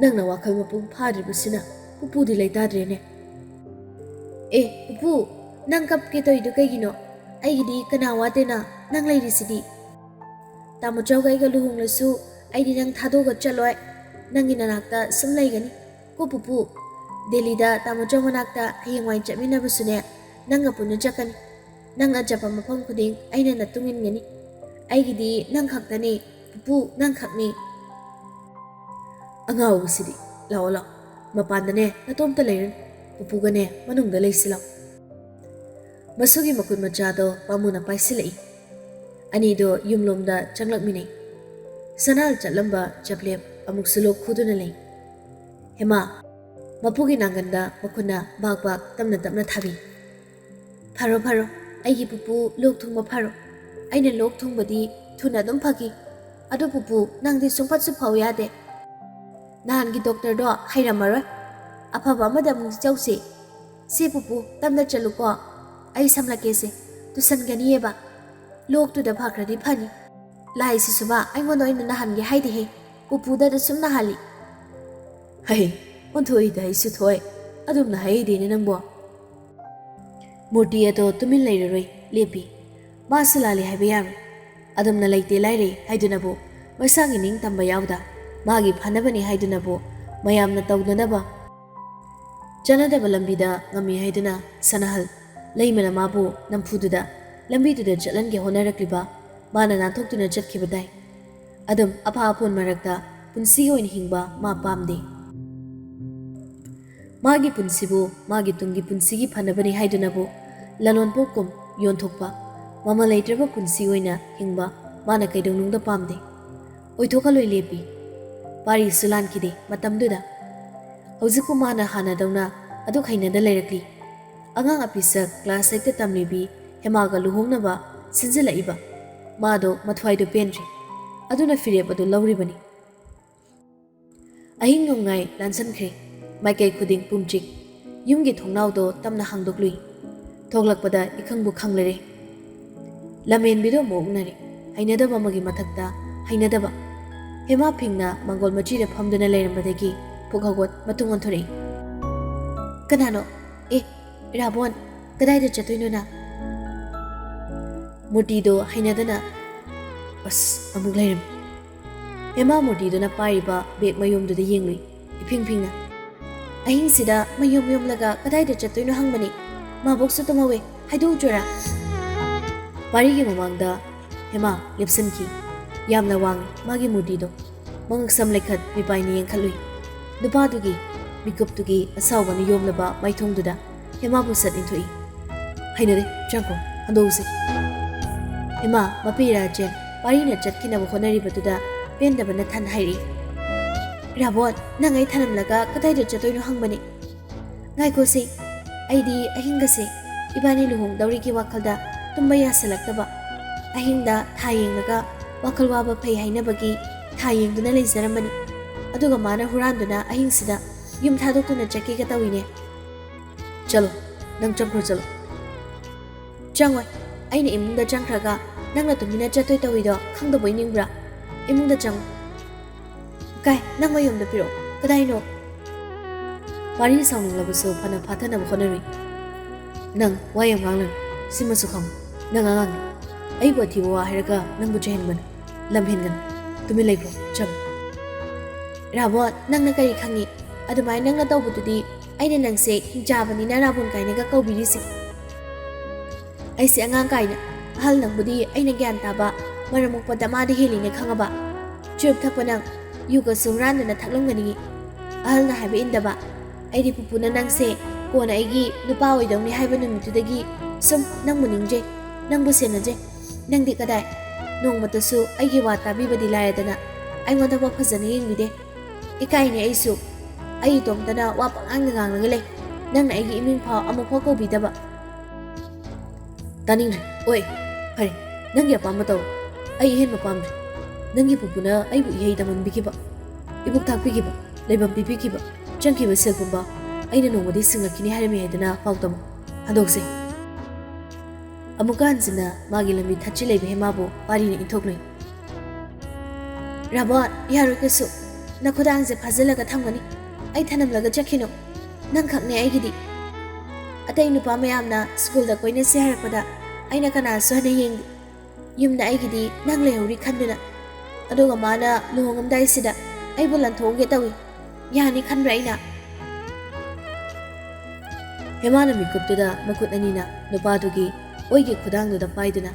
ꯅꯪꯅ ꯋꯥꯈꯜ ꯃꯄꯨꯡ ꯐꯥꯗ꯭ꯔꯤꯕꯁꯤꯅ ꯄꯨꯄꯨꯗꯤ ꯂꯩꯇꯥꯗ꯭ꯔꯦꯅꯦ꯫ ꯑꯦ ꯄꯨꯄꯨ, ꯅꯪ ꯀꯞꯀꯦ ꯇꯧꯔꯤꯗꯨ ꯀꯩꯒꯤꯅꯣ? ꯑꯩꯒꯤꯗꯤ ꯀꯅꯥ ꯋꯥꯠꯇꯦꯅ, ꯅꯪ ꯂꯩꯔꯤꯁꯤꯗꯤ꯫ ꯇꯥꯃꯣꯆꯧꯒ ꯑꯩꯒ ꯂꯨꯍꯣꯡꯂꯁꯨ ꯑꯩꯗꯤ ꯅꯪ ꯊꯥꯗꯣꯛꯑꯒ ꯆꯠꯂꯣꯏ꯫ ꯅꯪꯒꯤ ꯅꯅꯥꯛꯇ ꯁꯨꯝ ꯂꯩꯒꯅꯤ꯫ ꯀꯣ ꯄꯨꯄꯨ, ꯗꯦꯜꯂꯤꯗ ꯇꯥꯃꯣꯆꯧ ꯃꯅꯥꯛꯇ ꯍꯌꯦꯡꯋꯥꯏ ꯆꯠꯃꯤꯟꯅꯕꯁꯨꯅꯦ, ꯅꯪꯒ ꯄꯨꯟꯅ ꯆꯠꯀꯅꯤ꯫ ꯅꯪꯅ ꯆꯠꯄ ꯃꯐꯝ ꯈꯨꯗꯤꯡ ꯑꯩꯅ ꯅꯇꯨꯡ ꯏꯟꯒꯅꯤ꯫ ꯑꯩꯒꯤꯗꯤ ꯅꯪ ꯈꯛꯇꯅꯤ, ꯄꯨꯄꯨ, ꯅꯪ ꯈꯛꯅꯤ꯫ ꯑꯉꯥꯎꯕꯁꯤꯗꯤ, ꯂꯥꯛꯑꯣ ꯂꯥꯛꯑꯣ, ꯃꯄꯥꯟꯗꯅꯦ ꯅꯇꯣꯝꯇ ꯂꯩꯔꯅꯨ, ꯄꯨꯄꯨꯒꯅꯦ ꯃꯅꯨꯡꯗ ꯂꯩꯁꯤ ꯂꯥꯛꯑꯣ꯫ ꯃꯁꯨꯒꯤ ꯃꯈꯨꯠ ꯃꯆꯥꯗꯣ ꯄꯥꯝꯃꯨꯅ ꯄꯥꯏꯁꯤꯜꯂꯛꯏ꯫ ꯑꯅꯤꯗꯣ ꯌꯨꯝꯂꯣꯝꯗ ꯆꯪꯂꯛꯃꯤꯟꯅꯩ꯫ ꯁꯅꯥꯜ ꯆꯠꯂꯝꯕ ꯆꯞꯂꯦꯞ ꯑꯃꯨꯛꯁꯨ ꯂꯣꯛ ꯈꯨꯗꯨꯅ ꯂꯩ꯫ ꯍꯦꯃꯥ, ꯃꯄꯨꯒꯤ ꯅꯥꯡꯒꯟꯗ ꯃꯈꯨꯠꯅ ꯕꯥꯛ ꯕꯥꯛ ꯇꯞꯅ ꯇꯞꯅ ꯊꯥꯕꯤ꯫ ꯐꯔꯣ ꯐꯔꯣ, ꯑꯩꯒꯤ ꯄꯨꯄꯨ ꯂꯣꯛ ꯊꯨꯡꯕ ꯐꯔꯣ꯫ ꯑꯩꯅ ꯂꯣꯛ ꯊꯨꯡꯕꯗꯤ ꯊꯨꯅ ꯑꯗꯨꯝ ꯐꯈꯤ꯫ ꯑꯗꯨ ꯄꯨꯄꯨ, ꯅꯪꯗꯤ ꯁꯨꯡꯐꯠꯁꯨ ꯐꯧ ꯌꯥꯗꯦ꯫ ꯅꯍꯥꯟꯒꯤ ꯗꯣꯛꯇꯔꯗꯣ ꯍꯩꯔꯝꯃꯔꯣꯏ꯫ ꯑꯐꯕ ꯑꯃꯗ ꯑꯃꯨꯛ ꯆꯧꯁꯤ꯫ ꯁꯤ ꯄꯨꯄꯨ, ꯇꯞꯅ ꯆꯠꯂꯨꯀꯣ꯫ ꯑꯩ ꯁꯝꯂꯛꯀꯦꯁꯦ꯫ ꯇꯨꯁꯟꯒꯅꯤꯌꯦꯕ꯫ ꯂꯣꯛꯇꯨꯗ ꯐꯈ꯭ꯔꯗꯤ ꯐꯅꯤ꯫ ꯂꯥꯏꯁꯤꯁꯨꯕ ꯑꯩꯉꯣꯟꯗ ꯑꯣꯏꯅ ꯅꯥꯍꯟꯒꯦ ꯍꯥꯏꯗꯦꯍꯦ꯫ ꯄꯨꯄꯨꯗ ꯑꯗꯨ ꯁꯨꯝ ꯅꯥꯍꯜꯂꯤ꯫ ꯍꯩ, ꯑꯣꯟꯊꯣꯛꯏꯗ ꯑꯩꯁꯨ ꯊꯣꯏ꯫ ꯑꯗꯨꯝꯅ ꯍꯥꯏꯗꯦꯅꯦ ꯅꯪꯕꯣ꯫ ꯃꯨꯔꯇꯤ ꯑꯗꯣ ꯇꯨꯃꯤꯟ ꯂꯩꯔꯔꯣꯏ, ꯂꯦꯞꯄꯤ꯫ ꯃꯥꯁꯨ ꯂꯥꯜꯂꯤ ꯍꯥꯏꯕ ꯌꯥꯔꯣꯏ꯫ ꯑꯗꯨꯝꯅ ꯂꯩꯇꯦ ꯂꯥꯏꯔꯦ ꯍꯥꯏꯗꯨꯅꯕꯨ, ꯃꯁꯥꯒꯤ ꯅꯤꯡꯇꯝꯕ ꯌꯥꯎꯗ, ꯃꯥꯒꯤ ꯐꯅꯕꯅꯤ ꯍꯥꯏꯗꯨꯅꯕꯨ, ꯃꯌꯥꯝꯅ ꯇꯧꯅꯅꯕ ꯆꯥꯟꯅꯗꯕ ꯂꯝꯕꯤꯗ ꯉꯝꯃꯤ ꯍꯥꯏꯗꯨꯅ ꯁꯅꯥꯍꯜ ꯂꯩꯃꯅ ꯃꯥꯕꯨ ꯅꯝꯐꯨꯗꯨꯗ ꯂꯝꯕꯤꯗꯨꯗ ꯆꯠꯍꯟꯒꯦ ꯍꯣꯠꯅꯔꯛꯂꯤꯕ ꯃꯥꯅ ꯅꯥꯟꯊꯣꯛꯇꯨꯅ ꯆꯠꯈꯤꯕ ꯇꯥꯏ꯫ ꯑꯗꯨꯝ ꯑꯐ ꯑꯐꯣꯟ ꯃꯔꯛꯇ ꯄꯨꯟꯁꯤꯒꯤ ꯑꯣꯏꯅ ꯍꯤꯡꯕ ꯃꯥ ꯄꯥꯝꯗꯦ꯫ ꯃꯥꯒꯤ ꯄꯨꯟꯁꯤꯕꯨ ꯃꯥꯒꯤ ꯇꯨꯡꯒꯤ ꯄꯨꯟꯁꯤꯒꯤ ꯐꯅꯕꯅꯤ ꯍꯥꯏꯗꯨꯅꯕꯨ ꯂꯂꯣꯟꯄꯣꯠꯀꯨꯝ ꯌꯣꯟꯊꯣꯛꯄ, ꯃꯃꯜ ꯂꯩꯇ꯭ꯔꯕ ꯄꯨꯟꯁꯤ ꯑꯣꯏꯅ ꯍꯤꯡꯕ ꯃꯥꯅ ꯀꯩꯗꯧꯅꯨꯡꯗ ꯄꯥꯝꯗꯦ꯫ ꯑꯣꯏꯊꯣꯛꯍꯜꯂꯣꯏ ꯂꯦꯞꯄꯤ꯫ ꯄꯥꯔꯤꯁꯨ ꯂꯥꯟꯈꯤꯗꯦ ꯃꯇꯝꯗꯨꯗ꯫ ꯍꯧꯖꯤꯛꯄꯨ ꯃꯥꯅ ꯍꯥꯟꯅꯗꯧꯅ ꯑꯗꯨꯛ ꯍꯩꯅꯗ ꯂꯩꯔꯛꯂꯤ꯫ ꯑꯉꯥꯡ ꯑꯄꯤꯁꯛ class eight ꯇ ꯇꯝꯂꯤꯕꯤ ꯍꯦꯃꯥꯒ ꯂꯨꯍꯣꯡꯅꯕ ꯁꯤꯟꯖꯤꯜꯂꯛꯏꯕ ꯃꯥꯗꯣ ꯃꯊ꯭ꯋꯥꯏꯗꯣ ꯄꯦꯟꯗ꯭ꯔꯤ꯫ ꯑꯗꯨꯅ ꯐꯤꯔꯦꯞ ꯑꯗꯨ ꯂꯧꯔꯤꯕꯅꯤ꯫ ꯑꯍꯤꯡ ꯅꯣꯡꯌꯥꯏ ꯂꯥꯟꯁꯟꯈ꯭ꯔꯦ꯫ ꯃꯥꯏꯀꯩ ꯈꯨꯗꯤꯡ ꯄꯨꯝꯆꯤꯛ꯫ ꯌꯨꯝꯒꯤ ꯊꯣꯡꯅꯥꯎꯗꯣ ꯇꯞꯅ ꯍꯥꯡꯗꯣꯛꯂꯨꯏ꯫ ꯊꯣꯛꯂꯛꯄꯗ ꯏꯈꯪꯕꯨ ꯈꯪꯂꯔꯦ꯫ ꯂꯝꯍꯦꯟꯕꯤꯗꯣ ꯑꯃꯨꯛ ꯎꯅꯔꯦ꯫ ꯍꯩꯅꯗꯕ ꯑꯃꯒꯤ ꯃꯊꯛꯇ ꯍꯩꯅꯗꯕ꯫ ꯍꯦꯃꯥ ꯐꯤꯡꯅ ꯃꯥꯡꯒꯣꯜ ꯃꯆꯤꯗ ꯐꯝꯗꯨꯅ ꯂꯩꯔꯝꯕꯗꯒꯤ ꯄꯨꯛ ꯍꯧꯒꯠ ꯃꯇꯨꯡ ꯑꯣꯟꯊꯣꯔꯛꯏ꯫ "ꯀꯅꯥꯅꯣ? ꯑꯦ, ꯔꯥꯕꯣꯟ, ꯀꯗꯥꯏꯗ ꯆꯠꯇꯣꯏꯅꯣ ꯅꯪ?" ꯃꯨꯔꯇꯤꯗꯣ ꯍꯩꯅꯗꯅ, ꯑꯁ, ꯑꯃꯨꯛ ꯂꯩꯔꯝꯃꯤ꯫ ꯍꯦꯃꯥ ꯃꯨꯔꯇꯤꯗꯨꯅ ꯄꯥꯏꯔꯤꯕ bag ꯃꯌꯣꯝꯗꯨꯗ ꯌꯦꯡꯂꯨꯏ, ꯏꯐꯤꯡ ꯐꯤꯡꯅ꯫ "ꯑꯍꯤꯡꯁꯤꯗ ꯃꯌꯣꯝ ꯌꯣꯝꯂꯒ ꯀꯗꯥꯏꯗ ꯆꯠꯇꯣꯏꯅꯣ ꯍꯪꯕꯅꯤ꯫ ꯃꯥꯕꯣꯛꯁꯨ ꯇꯨꯝꯍꯧꯋꯦ, ꯍꯥꯏꯗꯣꯛꯎꯖꯔꯥ?" ꯄꯥꯔꯤꯒꯤ ꯃꯃꯥꯡꯗ ꯍꯦꯃꯥ ꯂꯦꯞꯁꯤꯟꯈꯤ꯫ ꯌꯥꯝꯅ ꯋꯥꯡꯏ ꯃꯥꯒꯤ ꯃꯨꯔꯇꯤꯗꯣ꯫ ꯃꯉꯛꯁꯝ ꯂꯩꯈꯠ ꯃꯤꯄꯥꯏꯅ ꯌꯦꯡꯈꯠꯂꯨꯏ꯫ ꯅꯨꯄꯥꯗꯨꯒꯤ ꯃꯤꯀꯨꯞꯇꯨꯒꯤ ꯑꯁꯥꯎꯕꯅ ꯌꯣꯝꯂꯕ ꯃꯥꯏꯊꯣꯡꯗꯨꯗ ꯍꯦꯃꯥꯕꯨ ꯁꯠ ꯏꯟꯊꯣꯛꯏ꯫ "ꯍꯩꯅꯗꯦ, ꯆꯪꯈꯣ, ꯍꯟꯗꯣꯛꯎꯁꯤ꯫" ꯍꯦꯃꯥ ꯃꯄꯤ ꯏꯔꯥ ꯆꯦꯟ ꯄꯥꯔꯤꯅ ꯆꯠꯈꯤꯅꯕ ꯍꯣꯠꯅꯔꯤꯕꯗꯨꯗ ꯄꯦꯟꯗꯕꯅ ꯊꯟ ꯍꯥꯏꯔꯛꯏ꯫ "ꯔꯥꯕꯣꯟ, ꯅꯪ ꯑꯩ ꯊꯅꯝꯂꯒ ꯀꯗꯥꯏꯗ ꯆꯠꯇꯣꯏꯅꯣ ꯍꯪꯕꯅꯤ?" "ꯉꯥꯏꯈꯣꯁꯦ, ꯑꯩꯗꯤ ꯑꯍꯤꯡꯒꯁꯦ ꯏꯕꯥꯅꯤ ꯂꯨꯍꯣꯡꯗꯧꯔꯤꯒꯤ ꯋꯥꯈꯜꯗ ꯇꯨꯝꯕ ꯌꯥꯁꯤꯜꯂꯛꯇꯕ꯫ ꯑꯍꯤꯡꯗ ꯊꯥ ꯌꯦꯡꯂꯒ ꯋꯥꯈꯜ ꯋꯥꯕ ꯐꯩ ꯍꯥꯏꯅꯕꯒꯤ ꯊꯥ ꯌꯦꯡꯗꯨꯅ ꯂꯩꯖꯔꯝꯕꯅꯤ꯫ ꯑꯗꯨꯒ ꯃꯥꯅ ꯍꯨꯔꯥꯟꯗꯨꯅ ꯑꯍꯤꯡꯁꯤꯗ ꯌꯨꯝ ꯊꯥꯗꯣꯛꯇꯨꯅ ꯆꯠꯀꯦꯒ ꯇꯧꯏꯅꯦ꯫" "ꯆꯠꯂꯣ, ꯅꯪ ꯆꯪꯈ꯭ꯔꯣ, ꯆꯠꯂꯣ꯫" "ꯆꯪꯉꯣꯏ꯫ ꯑꯩꯅ ꯏꯃꯨꯡꯗ ꯆꯪꯈ꯭ꯔꯒ ꯅꯪꯅ ꯇꯨꯃꯤꯟꯅ ꯆꯠꯇꯣꯏ ꯇꯧꯏꯗꯣ ꯈꯪꯗꯕꯣꯏ ꯅꯤꯡꯕ꯭ꯔꯥ? ꯏꯃꯨꯡꯗ ꯆꯪꯉꯨ꯫" "ꯀꯥꯏ, ꯅꯪ ꯃꯌꯨꯝꯗ ꯄꯤꯔꯛꯑꯣ꯫ ꯀꯗꯥꯏꯅꯣ?" ꯄꯥꯔꯤ ꯁꯥꯎꯅꯤꯡꯂꯕꯁꯨ ꯐꯅ ꯐꯥꯊꯅꯕ ꯍꯣꯠꯅꯔꯨꯏ꯫ "ꯅꯪ ꯋꯥ ꯌꯥꯝ ꯉꯥꯡꯂꯅꯨ꯫ ꯁꯤꯃꯁꯨ ꯈꯪꯉꯨ, ꯅꯪ ꯑꯉꯥꯡꯅꯤ꯫" ꯑꯩꯕꯨ ꯑꯊꯤꯕ ꯋꯥ ꯍꯥꯏꯔꯒ ꯅꯪꯕꯨ ꯆꯩꯍꯟꯒꯅꯨ꯫ ꯂꯝ ꯍꯦꯟꯒꯅꯨ꯫ ꯇꯨꯃꯤꯟ ꯂꯩꯈ꯭ꯔꯣ꯫ ꯆꯪꯉꯨ꯫ ꯔꯥꯕꯣꯟ, ꯅꯪꯅ ꯀꯔꯤ ꯈꯪꯉꯤ? ꯑꯗꯨꯃꯥꯏꯅ ꯅꯪꯅ ꯇꯧꯕꯗꯨꯗꯤ ꯑꯩꯅ ꯅꯪꯁꯦ ꯍꯤꯡꯆꯥꯕꯅꯤꯅ ꯔꯥꯕꯣꯟ ꯀꯥꯏꯅꯒ ꯀꯧꯕꯤꯔꯤꯁꯦ꯫ ꯑꯩꯁꯦ ꯑꯉꯥꯡ ꯀꯥꯏꯅ, ꯑꯍꯜ ꯅꯪꯕꯨꯗꯤ ꯑꯩꯅ ꯒ꯭ꯌꯥꯟ ꯇꯥꯕ, ꯃꯔꯝ ꯃꯣꯛꯄ ꯗꯃꯥꯗ ꯍꯦꯜꯂꯤꯅꯦ ꯈꯪꯉꯕ? ꯆꯨꯔꯨꯞ ꯊꯛꯄ ꯅꯪ, ꯌꯨꯒꯁꯨ ꯍꯨꯔꯥꯟꯗꯨꯅ ꯊꯛꯂꯝꯒꯅꯤ꯫ ꯑꯍꯜꯅ ꯍꯥꯏꯕ ꯏꯟꯗꯕ꯫ ꯑꯩꯗꯤ ꯄꯨꯄꯨꯅ ꯅꯪꯁꯦ ꯀꯣꯟꯅ ꯑꯩꯒꯤ ꯅꯨꯄꯥ ꯑꯣꯏꯗꯧꯅꯤ ꯍꯥꯏꯕ ꯅꯨꯃꯤꯠꯇꯨꯗꯒꯤ ꯁꯨꯝ ꯅꯪꯕꯨ ꯅꯤꯡꯖꯩ, ꯅꯪꯕꯨ ꯁꯦꯟꯅꯖꯩ꯫ ꯅꯪꯗꯤ ꯀꯗꯥꯏ? ꯅꯣꯡꯃꯇꯁꯨ ꯑꯩꯒꯤ ꯋꯥ ꯇꯥꯕꯤꯕꯗꯤ ꯂꯥꯏꯔꯗꯅ ꯑꯩꯉꯣꯟꯗꯐꯥꯎ ꯐꯖꯅ ꯌꯦꯡꯕꯤꯗꯦ꯫ ꯏꯀꯥꯏꯅꯦ ꯑꯩꯁꯨ꯫ ꯑꯩ ꯏꯇꯣꯝꯇꯅ ꯋꯥ ꯄꯉꯥꯡꯗ ꯉꯥꯡꯂꯒ ꯂꯩ꯫ ꯅꯪꯅ ꯑꯩꯒꯤ ꯏꯃꯤꯡ ꯐꯥꯎ ꯑꯃꯨꯛꯐꯥꯎ ꯀꯧꯕꯤꯗꯕ꯫ ꯇꯥꯅꯤꯡꯗ꯭ꯔꯦ꯫ ꯑꯣꯏ, ꯐꯔꯦ, ꯅꯪꯒꯤ ꯑꯄꯥꯝꯕ ꯇꯧ꯫ ꯑꯩ ꯑꯍꯦꯟꯕ ꯄꯥꯝꯗ꯭ꯔꯦ꯫ ꯅꯪꯒꯤ ꯄꯨꯄꯨꯅ ꯑꯩꯕꯨ ꯏꯍꯩ ꯇꯝꯍꯟꯕꯤꯈꯤꯕ, ꯏꯕꯨꯛ ꯊꯥꯛꯄꯤꯈꯤꯕ, ꯂꯩꯐꯝ ꯄꯤꯕꯤꯈꯤꯕ, ꯆꯪꯈꯤꯕ ꯁꯦꯜ ꯄꯨꯝꯕ ꯑꯩꯅ ꯅꯣꯡꯃꯗꯤ ꯁꯤꯡꯂꯛꯈꯤꯅꯤ ꯍꯥꯏꯔꯝꯃꯤ ꯍꯥꯏꯗꯅ ꯄꯥꯎ ꯇꯝꯃꯨ꯫ ꯍꯟꯗꯣꯛꯁꯦ꯫ ꯑꯃꯨꯛꯀ ꯍꯟꯖꯤꯟꯅ ꯃꯥꯒꯤ ꯂꯝꯕꯤ ꯊꯠꯆꯤꯜꯂꯛꯏꯕ ꯍꯦꯃꯥꯕꯨ ꯄꯥꯔꯤꯅ ꯏꯟꯊꯣꯛꯂꯨꯏ꯫ ꯔꯥꯕꯣꯟ, ꯌꯥꯔꯣꯏ ꯀꯩꯁꯨ꯫ ꯅꯈꯨꯗꯥꯡꯁꯦ ꯐꯥꯖꯤꯜꯂꯒ ꯊꯝꯒꯅꯤ꯫ ꯑꯩ ꯊꯅꯝꯂꯒ ꯆꯠꯈꯤꯅꯨ꯫ ꯅꯪꯈꯛꯅꯦ ꯑꯩꯒꯤꯗꯤ꯫ ꯑꯇꯩ ꯅꯨꯄꯥ ꯃꯌꯥꯝꯅ ꯁ꯭ꯀꯨꯜꯗ ꯀꯣꯏꯅꯁꯦ ꯍꯥꯏꯔꯛꯄꯗ ꯑꯩꯅ ꯀꯅꯥꯁꯨ ꯍꯟꯅ ꯌꯦꯡꯗꯦ꯫ ꯌꯨꯝꯗ ꯑꯩꯒꯤꯗꯤ ꯅꯪ ꯂꯩꯍꯧꯔꯤ ꯈꯟꯗꯨꯅ꯫ ꯑꯗꯨꯒ ꯃꯥꯅ ꯂꯨꯍꯣꯡꯉꯝꯗꯥꯏꯁꯤꯗ ꯑꯩꯕꯨ ꯂꯟꯊꯣꯛꯍꯟꯒꯦ ꯇꯧꯏ꯫ ꯌꯥꯅꯤ ꯈꯟꯕ꯭ꯔꯥ ꯑꯩꯅ? ꯍꯦꯃꯥꯅ ꯃꯤꯀꯨꯞꯇꯨꯗ ꯃꯈꯨꯠ ꯑꯅꯤꯅ ꯅꯨꯄꯥꯗꯨꯒꯤ ꯑꯣꯏꯒꯤ ꯈꯨꯗꯥꯡꯗꯨꯗ ꯄꯥꯏꯗꯨꯅ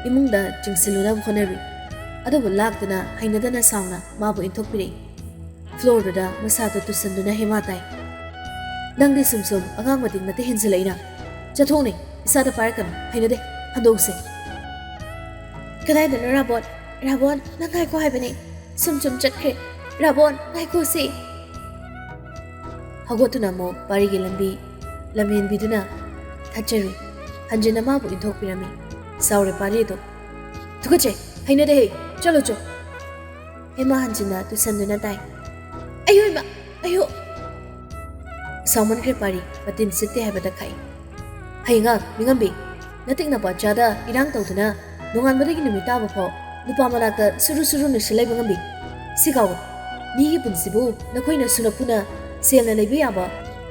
ꯏꯃꯨꯡꯗ ꯆꯤꯡꯁꯤꯜꯂꯨꯅꯕ ꯍꯣꯠꯅꯔꯨꯏ꯫ ꯑꯗꯨꯕꯨ ꯂꯥꯛꯇꯅ ꯍꯩꯅꯗꯅ ꯁꯥꯎꯅ ꯃꯥꯕꯨ ꯏꯟꯊꯣꯛꯄꯤꯔꯛꯏ꯫ ꯐ꯭ꯂꯣꯔꯗꯨꯗ ꯃꯁꯥꯗꯨ ꯇꯨꯁꯟꯗꯨꯅ ꯍꯦꯃꯥ ꯇꯥꯏ꯫ ꯅꯪꯗꯤ ꯁꯨꯝ ꯁꯨꯝ ꯑꯉꯥꯡ ꯃꯇꯤꯛ ꯅꯠꯇꯦ ꯍꯦꯟꯖꯤꯜꯂꯛꯏꯅ꯫ ꯆꯠꯊꯣꯛꯅꯦ, ꯏꯁꯥꯗ ꯄꯥꯏꯔꯛꯀꯅꯨ, ꯍꯩꯅꯗꯦ, ꯍꯟꯗꯣꯛꯁꯦ꯫ ꯀꯗꯥꯏꯗꯅꯣ ꯔꯥꯕꯣꯟ? ꯔꯥꯕꯣꯟ, ꯅꯪ ꯉꯥꯏꯈꯣ ꯍꯥꯏꯕꯅꯦ꯫ ꯁꯨꯝ ꯁꯨꯝ ꯆꯠꯈ꯭ꯔꯦ꯫ ꯔꯥꯕꯣꯟ, ꯉꯥꯏꯈꯣꯁꯦ꯫ ꯍꯧꯒꯠꯇꯨꯅ ꯑꯃꯨꯛ ꯄꯥꯔꯤꯒꯤ ꯂꯝꯕꯤ ꯂꯝꯍꯦꯟꯕꯤꯗꯨꯅ ꯊꯠꯆꯔꯨꯏ꯫ ꯍꯟꯖꯤꯟꯅ ꯃꯥꯕꯨ ꯏꯟꯊꯣꯛꯄꯤꯔꯝꯃꯤ꯫ ꯁꯥꯎꯔꯦ ꯄꯥꯔꯤ ꯑꯗꯨ꯫ ꯊꯨꯀꯠꯆꯩ, ꯍꯩꯅꯗꯦꯍꯦ, ꯆꯠꯂꯣ ꯆꯣ꯫ ꯍꯦꯃꯥ ꯍꯟꯖꯤꯟꯅ ꯇꯨꯁꯟꯗꯨꯅ ꯇꯥꯏ꯫ ꯑꯌꯣ ꯏꯃꯥ, ꯑꯌꯣ! ꯁꯥꯎꯃꯟꯈ꯭ꯔꯦ ꯄꯥꯔꯤ, ꯃꯇꯤꯟ ꯁꯤꯠꯇꯦ ꯍꯥꯏꯕꯗ ꯈꯥꯛꯏ꯫ ꯍꯌꯦꯡꯉꯥꯛ ꯃꯤꯉꯝꯕꯤ, ꯅꯇꯤꯛ ꯅꯄꯥ ꯆꯥꯗ ꯏꯔꯥꯡ ꯇꯧꯗꯨꯅ ꯅꯣꯡꯉꯥꯟꯕꯗꯒꯤ ꯅꯨꯃꯤꯠ ꯇꯥꯕ ꯐꯥꯎ ꯅꯨꯄꯥ ꯃꯅꯥꯛꯇ ꯁꯨꯔꯨ ꯁꯨꯔꯨ ꯅꯨꯡꯁꯤꯜ ꯂꯩꯕ ꯉꯝꯕꯤ꯫ ꯁꯤꯒꯥꯎ, ꯃꯤꯒꯤ ꯄꯨꯟꯁꯤꯕꯨ ꯅꯈꯣꯏꯅ ꯁꯨꯅ ꯄꯨꯅ ꯁꯦꯜꯅ ꯂꯩꯕ ꯌꯥꯕ,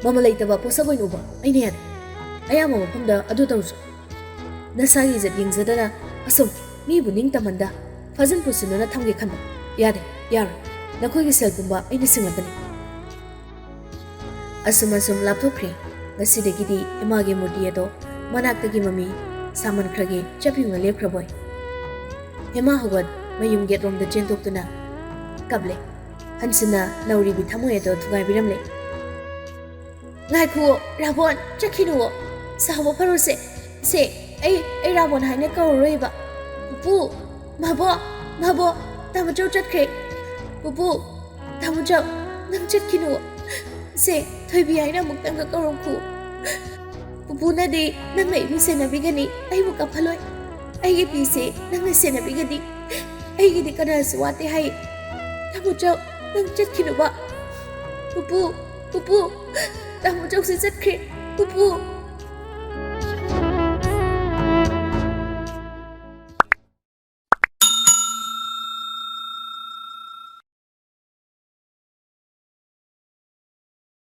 ꯃꯃꯜ ꯂꯩꯇꯕ ꯄꯣꯠꯁꯛ ꯑꯣꯏꯅ ꯎꯕ ꯑꯩꯅ ꯌꯥꯗꯦ꯫ ꯑꯌꯥꯝꯕ ꯃꯐꯝꯗ ꯑꯗꯨ ꯇꯧꯔꯁꯨ꯫ ꯅꯁꯥꯒꯤ ꯏꯖꯠ ꯌꯦꯡꯖꯗꯅ ꯑꯁꯨꯝ ꯃꯤꯕꯨ ꯅꯤꯡꯇꯝꯍꯟꯗ ꯐꯖꯟ ꯄꯨꯁꯤꯟꯅꯅ ꯊꯝꯒꯦ ꯈꯟꯕ꯫ ꯌꯥꯗꯦ, ꯌꯥꯔꯣꯏ꯫ ꯅꯈꯣꯏꯒꯤ ꯁꯦꯜ ꯄꯨꯝꯕ ꯑꯩꯅ ꯁꯤꯡꯂꯛꯀꯅꯤ꯫ ꯑꯁꯨꯝ ꯑꯁꯨꯝ ꯂꯥꯞꯊꯣꯛꯈ꯭ꯔꯦ꯫ ꯉꯁꯤꯗꯒꯤꯗꯤ ꯍꯦꯃꯥꯒꯤ ꯃꯨꯔꯇꯤ ꯑꯗꯣ ꯃꯅꯥꯛꯇꯒꯤ ꯃꯃꯤ ꯁꯥꯃꯟꯈ꯭ꯔꯒꯦ ꯆꯞ ꯌꯨꯡꯅ ꯂꯦꯞꯈ꯭ꯔꯕꯣꯏ꯫ ꯍꯦꯃꯥ ꯍꯧꯒꯠ ꯃꯌꯨꯝ ꯒꯦꯠꯂꯣꯝꯗ ꯆꯦꯟꯊꯣꯛꯇꯨꯅ ꯀꯞꯂꯦ꯫ ꯍꯟꯁꯤꯟꯅ ꯅꯧꯔꯤꯕꯤ ꯊꯃꯣꯏ ꯑꯗꯣ ꯊꯨꯒꯥꯏꯕꯤꯔꯝꯂꯦ꯫ "ꯉꯥꯏꯈꯨꯑꯣ ꯔꯥꯕꯣꯟ, ꯆꯠꯈꯤꯅꯨꯑꯣ꯫ ꯁꯥꯎꯕ ꯐꯔꯣꯁꯦ꯫ ꯁꯦ, ꯑꯩ, ꯑꯩ ꯔꯥꯕꯣꯟ ꯍꯥꯏꯅ ꯀꯧꯔꯔꯣꯏꯕ꯫ ꯄꯨꯄꯨ, ꯃꯥꯕꯣ, ꯃꯥꯕꯣ, ꯇꯥꯃꯣꯆꯧ ꯆꯠꯈ꯭ꯔꯦ꯫ ꯄꯨꯄꯨ, ꯇꯥꯃꯣꯆꯧ, ꯅꯪ ꯆꯠꯈꯤꯅꯨꯑꯣ꯫ ꯁꯦ, ꯊꯣꯏꯕꯤ ꯍꯥꯏꯅ ꯑꯃꯨꯛꯇꯪꯒ ꯀꯧꯔꯛꯈꯨ꯫ ꯄꯨꯄꯨꯅꯗꯤ ꯅꯪꯅ ꯑꯩꯕꯨ ꯁꯦꯟꯅꯕꯤꯒꯅꯤ, ꯑꯩꯕꯨ ꯀꯞꯍꯜꯂꯣꯏ꯫ ꯑꯩꯒꯤ ꯄꯤꯁꯦ ꯅꯪꯅ ꯁꯦꯟꯅꯕꯤꯒꯅꯤ꯫ ꯑꯩꯒꯤꯗꯤ ꯀꯅꯥꯁꯨ ꯋꯥꯠꯇꯦ ꯍꯥꯏ꯫ ꯇꯥꯃꯣꯆꯧ, ꯅꯪ ꯆꯠꯈꯤꯅꯨꯕ꯫ ꯄꯨꯄꯨ, ꯄꯨꯄꯨ, ꯇꯥꯃꯣꯆꯧꯁꯦ ꯆꯠꯈ꯭ꯔꯦ꯫ ꯄꯨꯄꯨ,